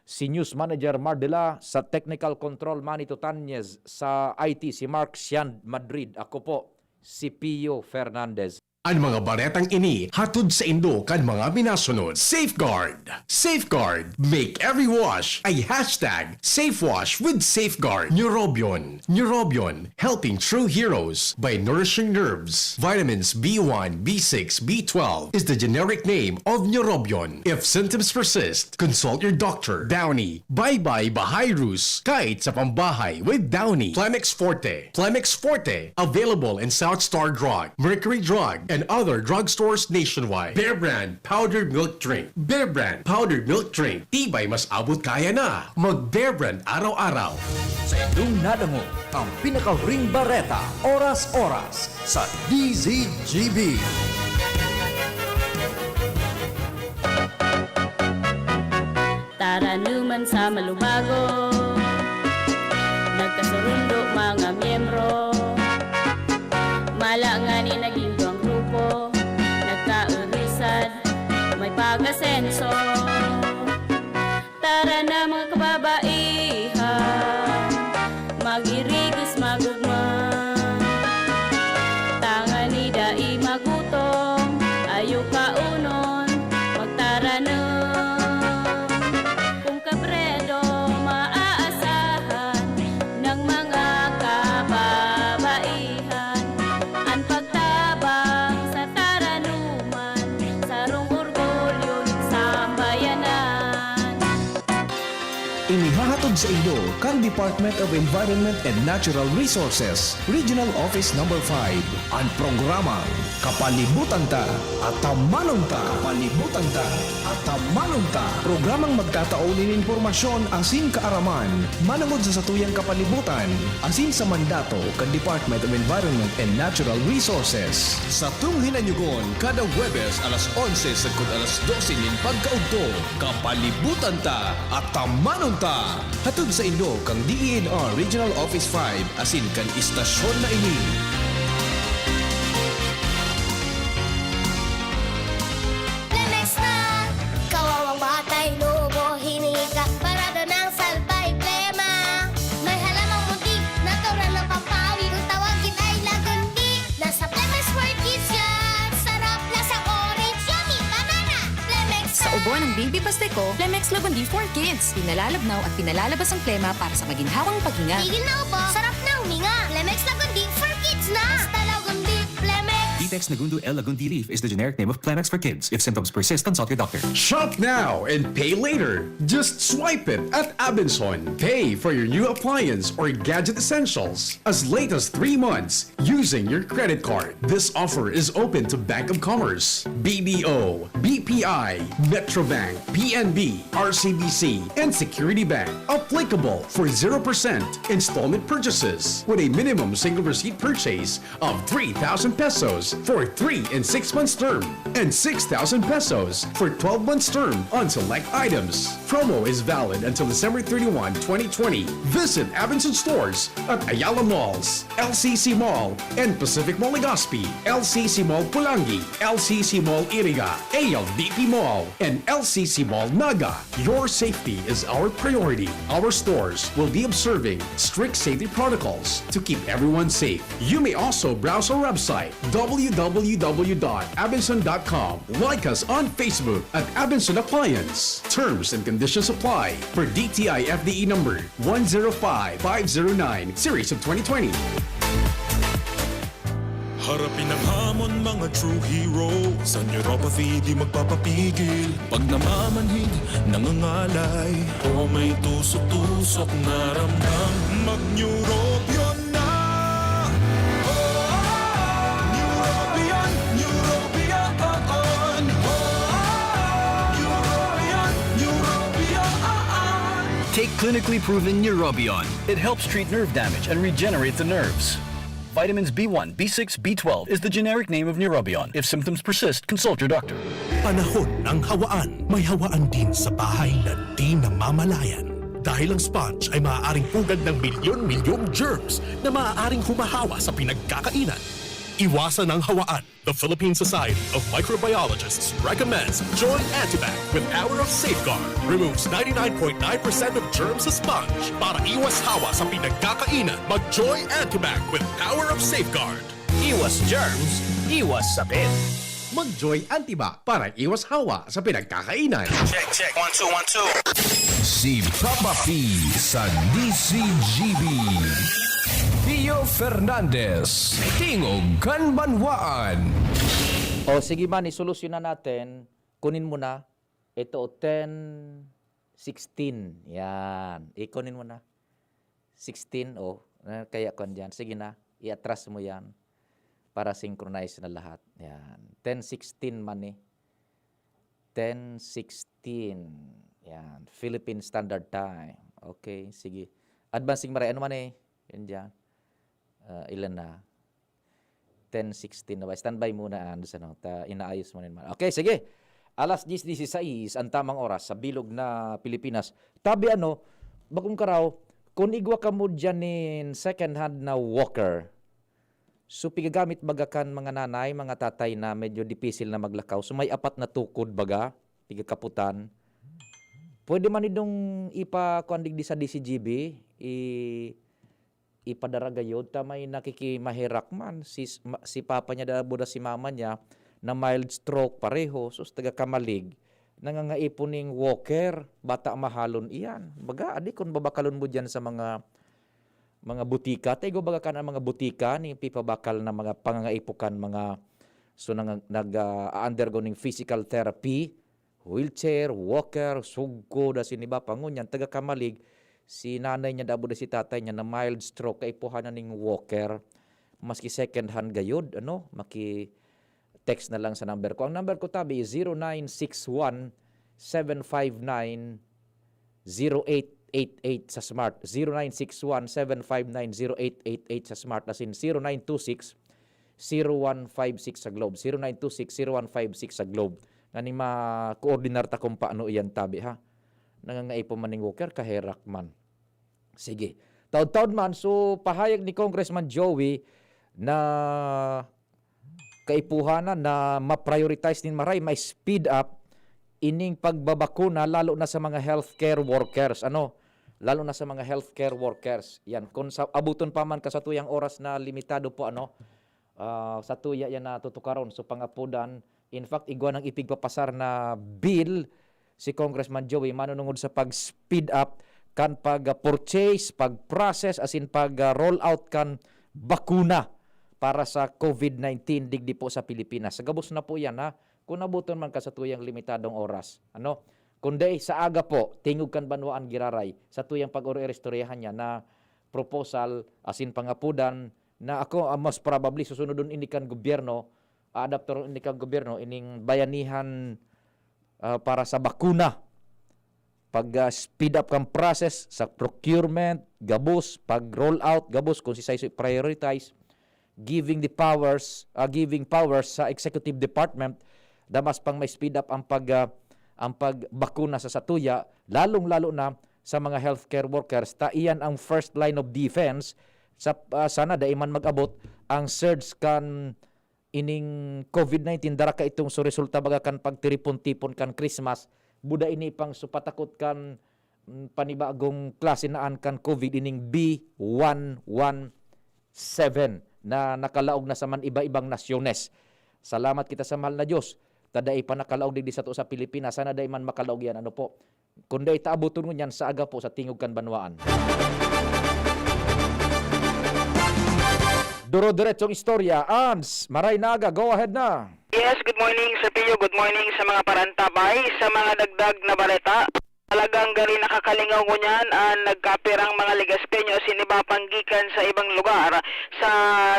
si News Manager Mardela, sa Technical Control Manny Tutanez, sa I T si Mark Sian Madrid. Ako po si Pio Fernandez. An mga baretang ini hatod saindo kan mga minasunod. Safeguard. Safeguard. Make every wash a hashtag safe wash with Safeguard. Neurobion. Neurobion. Helping true heroes by nourishing nerves. Vitamins B one, B six, B twelve is the generic name of Neurobion. If symptoms persist, consult your doctor. Downy. Bye-bye Bahayrus. Kahit sa pambahay with Downy. Plemex Forte. Plemex Forte. Available in South Star Drug, Mercury Drug, and other drugstores nationwide. Bear Brand Powdered Milk Drink. Bear Brand Powdered Milk Drink. Tibay mas abot kaya na. Mag Bear Brand araw-araw. Sa indong nadangog, ang pinakahuring bareta, oras-oras, sa D Z G B. Taranuman sa malubago, nagkasurundo mga miyembro. Mala ngani naging duwang grupo, nagkaurisan, may pag-asenso. Tara na, mga kababaihan, mag-irigos, magugma. Tangani dai magutom, ayo ka Hatod saindo kan Department of Environment and Natural Resources, Regional Office Number five, an programang Kapalibutan Ta, Atamanon Ta. Kapalibutan Ta, Atamanon Ta. Programang magtatao nin impormasyon asin kaaraman manongod sa satuyang kapalibutan asin sa mandato kan Department of Environment and Natural Resources. Satong hinanyugon kada Huwebes alas onse sagkod alas dose nin pagkaudto. Kapalibutan Ta, Atamanon Ta. Hatod saindo kan D E N R Regional Office five asin kan istasyon na ini. Plemex na! Kawawang batay, lobo, hiningi ka, parada ng salbay, plema. May halamang muntik, natural na pampawi, kung tawagin ay lagundi. Nasa Plemex for Kids yan! Sarap, lasang orange, yummy, banana! Plemex Sa na! Ubo ng Baby Pasteco, Plemex Lagundi for Kids. Pinalalabnaw at pinalalabas ang plema para sa maginhawang paghinga. Tigil na ubo, sarap na huminga. Plemex Lagundi for Kids na! Basta Lagundi, Plemex! Vitex Nagundo L Lagundi Leaf is the generic name of Plemex for Kids. If symptoms persist, consult your doctor. Shop now and pay later. Just swipe it at Abenson. Pay for your new appliance or gadget essentials as late as three months using your credit card. This offer is open to Bank of Commerce, B D O, B P I, Metrobank, P N B, R C B C, and Security Bank. Applicable for zero percent installment purchases with a minimum single receipt purchase of three thousand pesos for three and six months term and six thousand pesos for twelve months term on select items. Promo is valid until December thirty-one, twenty twenty. Visit Abenson stores at Ayala Malls, L C C Mall, and Pacific Mall Legazpi, L C C Mall Pulangi, L C C Mall Iriga, A L D P Mall, and L C C Mall Naga. Your safety is our priority. Our stores will be observing strict safety protocols to keep everyone safe. You may also browse our website, w w w dot abenson dot com. Like us on Facebook at Abenson Appliance. Terms and conditions apply per D T I F D E number one zero five five zero nine, series of twenty twenty. Harapin ang hamon, mga true hero. Sa neuropathy, di magpapapigil. Pag namamanhid, nangangalay, o may tusok-tusok na ramdam, mag-Neurobion na! Oh, Neurobion, Neurobion, oh, Neurobion, Neurobion. Take clinically proven Neurobion. It helps treat nerve damage and regenerate the nerves. Vitamins B one, B six, B twelve is the generic name of Neurobion. If symptoms persist, consult your doctor. Panahon ng hawaan. May hawaan din sa bahay na di namamalayan. Dahil ang sponge ay maaaring pugad ng milyon-milyong germs na maaaring humahawa sa pinagkakainan. Iwasan ang hawaan. The Philippine Society of Microbiologists recommends Joy Antibac with Power of Safeguard. Removes ninety-nine point nine percent of germs sa sponge para iwas hawa sa pinagkakainan. Mag Joy Antibac with Power of Safeguard. Iwas germs, iwas sakit. Mag Joy Antibac para iwas hawa sa pinagkakainan. Check, check. One, two, one, two. Si Papa P sa D C G B. Pio Fernandez, Tingog kan Banwaan. O, sige man, isolusyonan natin. Kunin mo na. Ito, ten sixteen. Yan. Ikunin mo na. Sixteen, o. Na, kaya kwan dyan. Sige na. I-atras mo yan. Para synchronize na lahat. Yan. Ten sixteen man eh. Ten sixteen. Yan. Philippine Standard Time. Okay, sige. Advancing Maray. Ano man eh? Yan dyan. Ah, ilan na? Ten sixteen na ba? Standby muna, Ands, ano? Ta, inaayos mo rin man. Okay, sige. Alas diyes dieciséis ang tamang oras sa bilog na Pilipinas. Tabi ano, bakong karaw, kung igwa ka mo dyan nin second hand na walker, so pigagamit baga kan mga nanay, mga tatay na medyo dipisil na maglakaw. So may apat na tukod baga, pigakaputan. Pwede man idong ipa-, kuan digdi sa D C G B, i-, ipadara gayod ta may nakikimaherak man. Si s-, ma-, si papa niya da, buda si mama niya, na mild stroke pareho, sus, taga Camalig, nangangaipon ning walker, bata mahalon iyan. Baga, adi kun babakalon mo diyan sa mga, mga butika, ta igwa baga kan mga butika, ni pipabakal na mga pangangaipo kan mga, so, nang-, nag, ah, undergo ning physical therapy, wheelchair, walker, sugkod, asin iba pa. Ngunyan, taga Camalig, Si nanay niya, dabo na si tatay niya na mild stroke, kaipuhan na ning walker. Maski second hand gayod, ano, maki-text na lang sa number ko. Ang number ko, tabi, is zero nine six one, seven five nine, zero eight eight eight sa Smart. Zero nine six one, seven five nine, zero eight eight eight sa Smart. As in, zero nine two six, zero one five six sa Globe. Zero nine two six, zero one five six sa Globe. Nganing ma-coordinar ta kung paano iyan, tabi, ha? Nangangaipo man ning walker, kaherak man. Sige. Taod-taod man, so pahayag ni Congressman Joey na kaipuhanan na ma-prioritize nin maray, ma-speed up ining pagbabakuna, lalo na sa mga healthcare workers. Ano? Lalo na sa mga healthcare workers. Yan. Kung sa, abuton pa man ka sa tuyang oras na limitado po, ano, ah, sa tuya yan na tutukaron. So, pangapudan, in fact, igwa nang ipigpapasar na bill si Congressman Joey manunungod sa pag-speed up kan pag-purchase, pag-process, asin pag-roll out kan bakuna para sa COVID nineteen digdi po sa Pilipinas. Sa gabos na po yan, ha? Kung nabuton man ka sa tuyang limitadong oras, ano? Kundi sa aga po, tingog kan banwaan giraray, sa tuyang pag-ori-, istoryahan niya na proposal, asin pangapudan, na ako, ah, most probably, susunodon ini kan gobyerno, aadaptaron ini kan gobyerno, ining bayanihan, ah, para sa bakuna. Pag, ah, speed up kan process sa procurement, gabos, pag-roll out, gabos, kung si size prioritize, giving the powers, ah, giving powers sa executive department, damas pang ma-speed up ang pag, ah, ang pagbakuna sa satuya, lalong-lalo na sa mga healthcare workers. Ta iyan ang first line of defense. Sa, ah, sana dai man mag-abot ang surge kan ining COVID nineteen, dara ka itong so resulta baga kan pagtiripon-tipon kan Christmas. Buda ini pang so patakot kan, mm, panibagong klase na an kan COVID, ining B one one seven na nakalaog na sa man iba-ibang nasyones. Salamat kita sa mahal na Diyos, ta dai pa nakalaog digdi sato sa Pilipinas. Sana dai man makalaog yan. Ano po? Kung dai ta abuton ngunyan sa aga po sa tingog kan banwaan. Duro-diretsong istorya, Ans, maray na aga, go ahead na. Yes, good morning, Sir Pio. Good morning sa mga parantabay. Sa mga dagdag na baleta, talagang gari nakakalingaw ngunyan ang nagkapirang mga Legaspeño asin iba pang gikan sa ibang lugar sa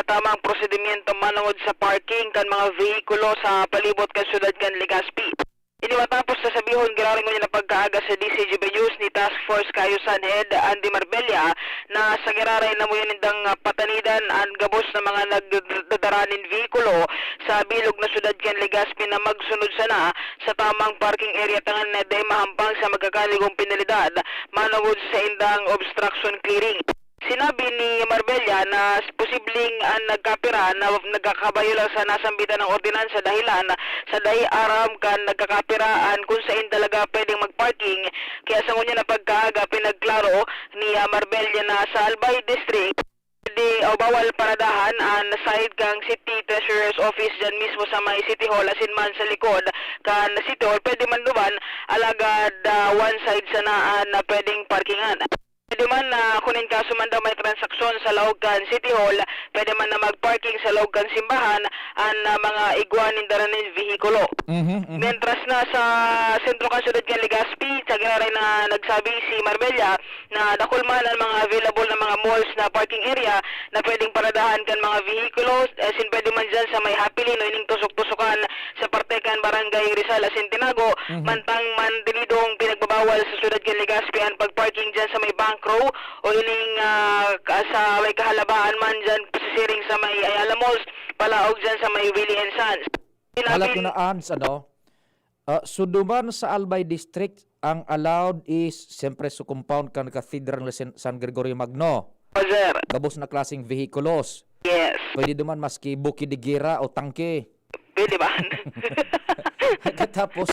tamang prosedimyento manongod sa parking kan mga vehikulo sa palibot kan syudad kan Legazpi. Ini matapos na sabihon giraray ngunyan na pagkaaga sa D C G B News ni Task Force Kaayusan Head Andy Marbella na sa giraray na muya nindang, ah, patanidan an gabos na mga nagdadara nin vehikulo sa bilog na syudad kan Legazpi na magsunod sana sa tamang parking area tanganing dai mahampang sa magkakaligong penalidad manongod sa indang obstruction clearing. Sinabi ni Marbella na posibleng an nagkapira na nagkakabayo lang sa nasambitan na ordinansa dahilan sa dai aram kan nagkakapira an kung saen talaga pwedeng magparking. Kaya sa ngunyan na pagkaaga, pinagklaro ni, ah, Marbella na sa Albay District, pwede o bawal paradahan an side kan City Treasurer's Office dyan mismo sa may City Hall asin man sa likod kan City Hall. Pwede man duman, alagad, ah, one side sana an pwedeng parkingan. Pwede man na, kung in kaso man daw may transaksyon sa laog kan City Hall, pwede man na mag-parking sa laog kan simbahan an, ah, mga igwa nin dara nin vehikulo. Mhm, mhm. Mientras na sa sentro kan syudad kan Legazpi, sa giraray na nagsabi si Marbella na dakul man an mga available na mga malls na parking area na pwedeng paradahan kan mga vehikulo, asin pwede man dyan sa may Happy Lane o ining tusok-tusokan sa parte kan Barangay Rizal asin Tinago, Mhm. mantang man dinidong pinagbabawal sa syudad kan Legazpi an pag-parking dyan sa may Bank Row o ining, ah, ka-, sa may kahalabaan man dyan pasisiring sa may Ayala Malls, palaog dyan sa may Willie and Sons. Halat Sinabi ko na, Ans, ano? Ah, so duman sa Albay District, ang allowed is, siyempre, sa compound kan Cathedral ni San, San Gregorio Magno. Opo, sir. Gabos na klaseng vehikulos. Yes. Pwede duman maski buki de gera o tangke. Pwede ba? Katapos,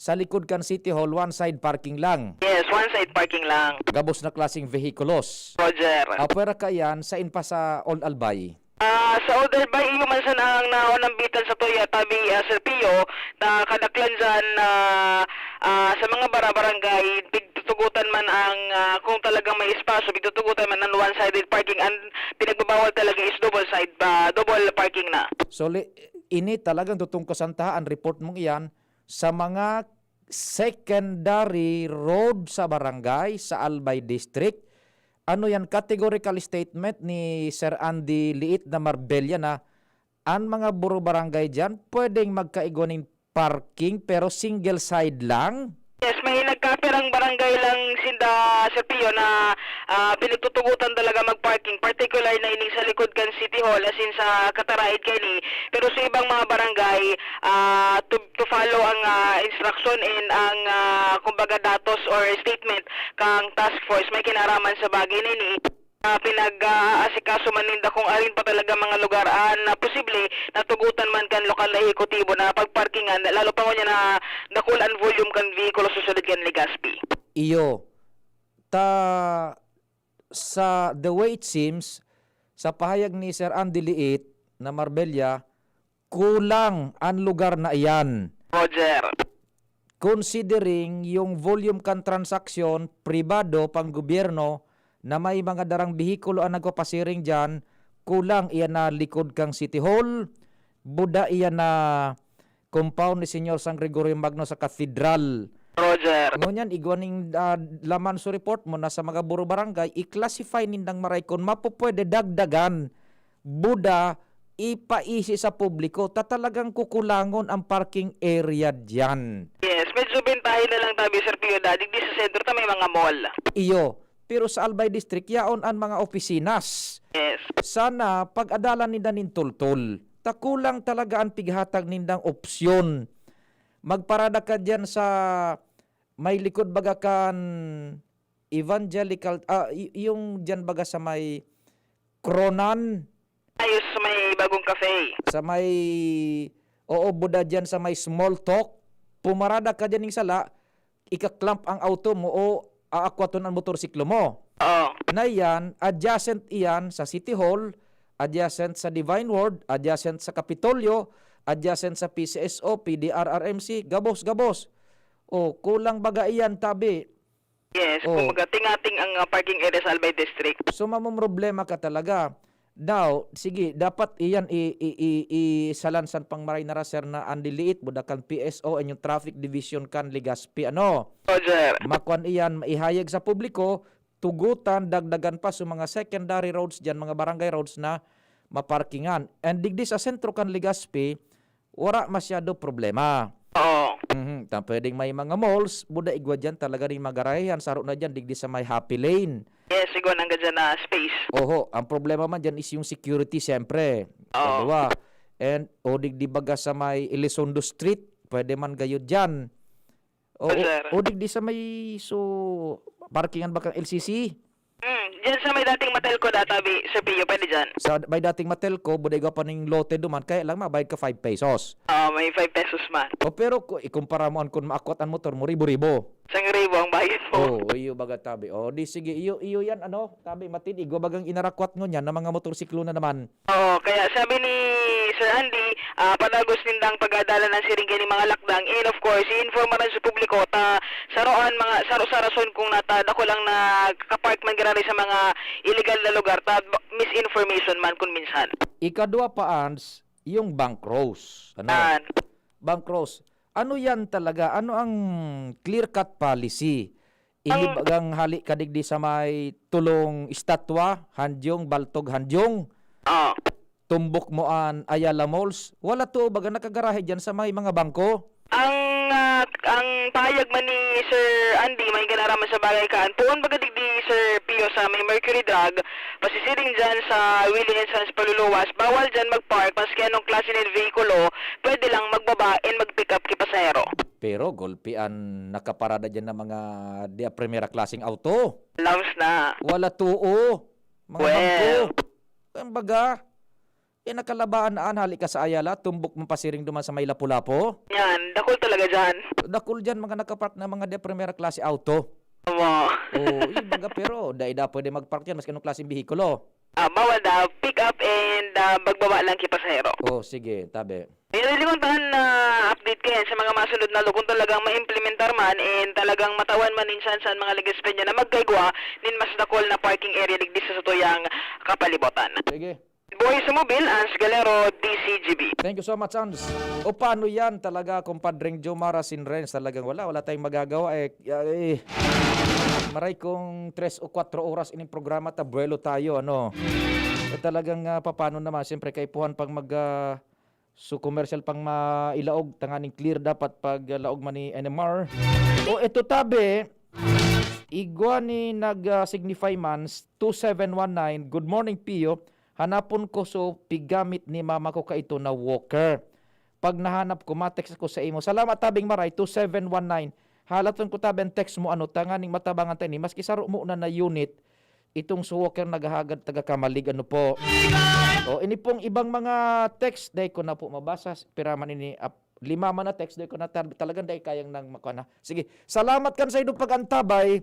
sa likod kan City Hall, one side parking lang. Yes, one side parking lang. Gabos na klaseng vehikulos. Roger. Ah, pwera ka yan, sain pa sa Old Albay? Ah, sa Old Albay, iyo man sana ang naunambitan sa tuya, tabi, ah, Sir Pio, na kadaklan dyan, ah, ah, sa mga bara-, barangay, pigtutugutan man ang, ah, kung talagang may espasyo, pigtutugutan man ang one-sided parking. Ang pinagbabawal talaga is double side pa, double parking na. So, li-, ini talagang tutungkosan ta, ang report mong iyan, sa mga secondary road sa barangay, sa Albay District. Ano yan, categorical statement ni Sir Andy Liit na Marbella na an mga buro barangay diyan pwedeng magkaigwa nin parking pero single side lang? Yes, may nagkapirang barangay lang sinda, Sir Pio, na, ah, pinagtutugutan talaga mag-parking, particular na ining sa likod kan City Hall, as in sa Cataraid kaini. Pero sa ibang mga barangay, ah, to, to follow ang, ah, instruction and ang, ah, kumbaga, datos or statement kang task force, may kinaraman sa bagay na ini. Ah, pinag-aasikaso man ninda kung arin pa talaga mga lugar, ah, na posible na tugutan man kan lokal na ehekutibo na pagparkingan, lalo pa ngunyan na dakul an volume kan vehikulo sa syudad kan Legazpi. Iyo. Ta, sa the way it seems, sa pahayag ni Sir Andy Liit na Marbella, kulang an lugar na iyan. Roger. Considering yung volume kan transaksyon, pribado, panggobyerno, na may mga darang behikulo an nagpapasiring diyan, kulang iyan na likod kan City Hall, buda iyan na compound ni Señor San Gregorio Magno sa Cathedral. Roger. Ngunyan, igwa ning, ah, laman sa report mo na sa mga buro barangay, i-classify nindang maray kun mapupwede dagdagan, buda, ipaisi sa publiko ta talagang kukulangon ang parking area diyan. Yes, medyo bentahe na lang tabi, Sir Pio, da, digdi sa sentro ta may mga mall. Iyo, pero sa Albay District, yaon an mga opisina. Yes. Sana pag-adalan ninda nin tultol. Ta kulang talaga an pighatag nindang opsyon. Magparada ka diyan sa may likod baga kan Evangelical, ah, y-, yung diyan baga sa may Cronan. Ayos, sa may bagong cafe. Sa may, oo, buda diyan sa may Small Talk. Pumarada ka diyan ning sala, ika-clamp ang auto mo o aakwaton ang motorsiklo mo. Oo. Na yan, adjacent iyan sa City Hall, adjacent sa Divine Word, adjacent sa Kapitolyo, adjacent sa P C S O, P D R R M C, gabos, gabos. O, kulang baga iyan, tabi. Yes, Oh. kumbaga, tingating ang, ah, parking area sa Albay District. So, mamomroblema ka talaga. Now, sige, dapat iyan i-, i-, i-, isalansan pang maray na raser na an diliit, buda kan P S O, and yung traffic division kan Legazpi, ano? Roger. Makuan iyan, maihayag sa publiko, tugutan, dagdagan pa sa mga secondary roads diyan, mga barangay roads na maparkingan. And digdi sa sentro kan Legazpi, wara masyado problema. Oo. Mhm. Ta pwedeng may mga malls, buda igwa diyan talaga ning mga garahehan, saro na diyan, digdi sa may Happy Lane. Yes, siguro nang gadyan na space. Oho, ang problema man diyan is yung security, siyempre. Oo. Kaliwa. And, o digdi baga sa may Elizondo Street, pwede man gayud diyan. O, Yes, o, sir. o digdi sa may, so, parkingan ba kang L C C? Hmm, dyan sa may dating Matelco data, bi-, Sir Pio, pwede dyan. Sa may dating Matelco, buda igwa pa ning lote duman, kaya lang mabayad ka five pesos. Ah, may five pesos man. O, pero ku-, ikumpara mo an kun maakwat an motor mo, ribo-ribo. Isang ribo ang bayad mo. Oh, iyo baga tabi. O, di sige, iyo, iyo yan, ano, tabi, matid, igwa bagang inarakwat ngunyan na mga motorsiklo na naman. Oo, kaya sabi ni Sir Andy, ah, padagos nindang pag-aadalan ang siring kaini mga lakdang, and of course, i-informaran sa publiko ta saro an mga, saro sa rason kung nata dakul ang nagka-park man giraray sa mga illegal na lugar ta ba-, misinformation man kun minsan. Ikadwa pa, Ans, yung bank rose. Ano? Yan. Bank rose. Ano yan talaga? Ano ang clear-cut policy? Ini Ang bagang hali ka digdi sa may tulong estatwa, Handyong, Baltog, Handyong. Ah. Tumbok mo an Ayala Malls. Wala to, baga nakagarahe diyan sa may mga bangko. Ang, ah, ang pahayag man ni Sir Andy, may ganaraman sa bagay kaan. Poon baga digdi, Sir Pio, sa may Mercury Drug, pasisiring diyan sa Willie and Sons Paluluwas, bawal diyan mag-park, maski anong klase ng vehikulo, pwede lang magbaba and mag-pick up ki pasahero. Pero gulpi an nakaparada diyan na mga di a primera klaseng auto. Lams na. Wala too. Mga Well. bangko. Kumbaga, eh, nakalabaan na an hali ka sa Ayala, tumbok mo pasiring duman sa may Lapu-Lapu. Yan, dakul talaga dyan. Dakul dyan, mga nakapark na mga di a primera klase auto. Tama. Oo, yung baga, pero dai da pwede mag-park dyan, maski anong klaseng bihikulo. Ah, bawal daw. Pick up and, ah, magbaba lang ki pasahero. Oh, sige, tabi. Eh, lilingon tahan na update kayan sa mga masunod na lugod talagang maimplementar man and talagang matawan man minsan sa mga Legazpeño na magkaigwa nin mas dakul na parking area digdi sa satuyang kapalibutan. Sige. Buhay sa mobil, Ans Galero, D C G B. Thank you so much, Ans. O paano yan talaga, kumpadring Jomara Sinrens? Talagang wala, wala tayong magagawa eh. Ay, maray kung tres o kwatro oras ining programa, tabuelo tayo, ano? E talagang uh, paano naman, siyempre, kaipuhan pang mag... Uh, so commercial pang mailaog, tanganing clear dapat pag uh, laog man ni N M R. O eto tabi, igwa ni nag-signify man, two seven one nine, "Good morning, Pio. Hanapon ko so pigamit ni mama ko kaito na walker. Pag nahanap ko, matext ako sa imo." Salamat, tabing maray, two seven one nine. Halaton ko tabi ang text mo, ano, tanganing matabangan ta ini. Maski saro mo na na unit, itong so walker naghahagad taga Camalig, ano po. O, ini pong ibang mga text, dai ko na po mabasa. Pira man ini, ap-, lima man na text, dai ko na tal-, talagang dai kayang nang makuha na. Sige, salamat kan sa idong pag-antabay.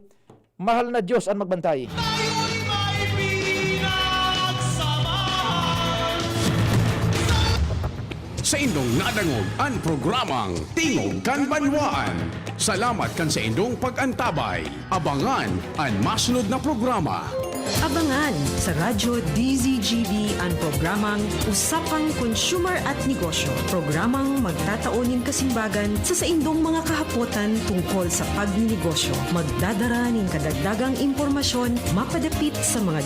Mahal na Diyos ang magbantay. Tayo'y may pinagsamahan. Sa indong nadangog an programang Tingog kan Banwaan. Salamat kan sa indong pag-antabay. Abangan an masunod na programa. Abangan sa Radyo D Z G B an programang Usapang Consumer at Negosyo. Programang magtatao nin kasimbagan sa saindong mga kahapotan tungkol sa pagninegosyo. Magdadara nin kadagdagang impormasyon mapadapit sa mga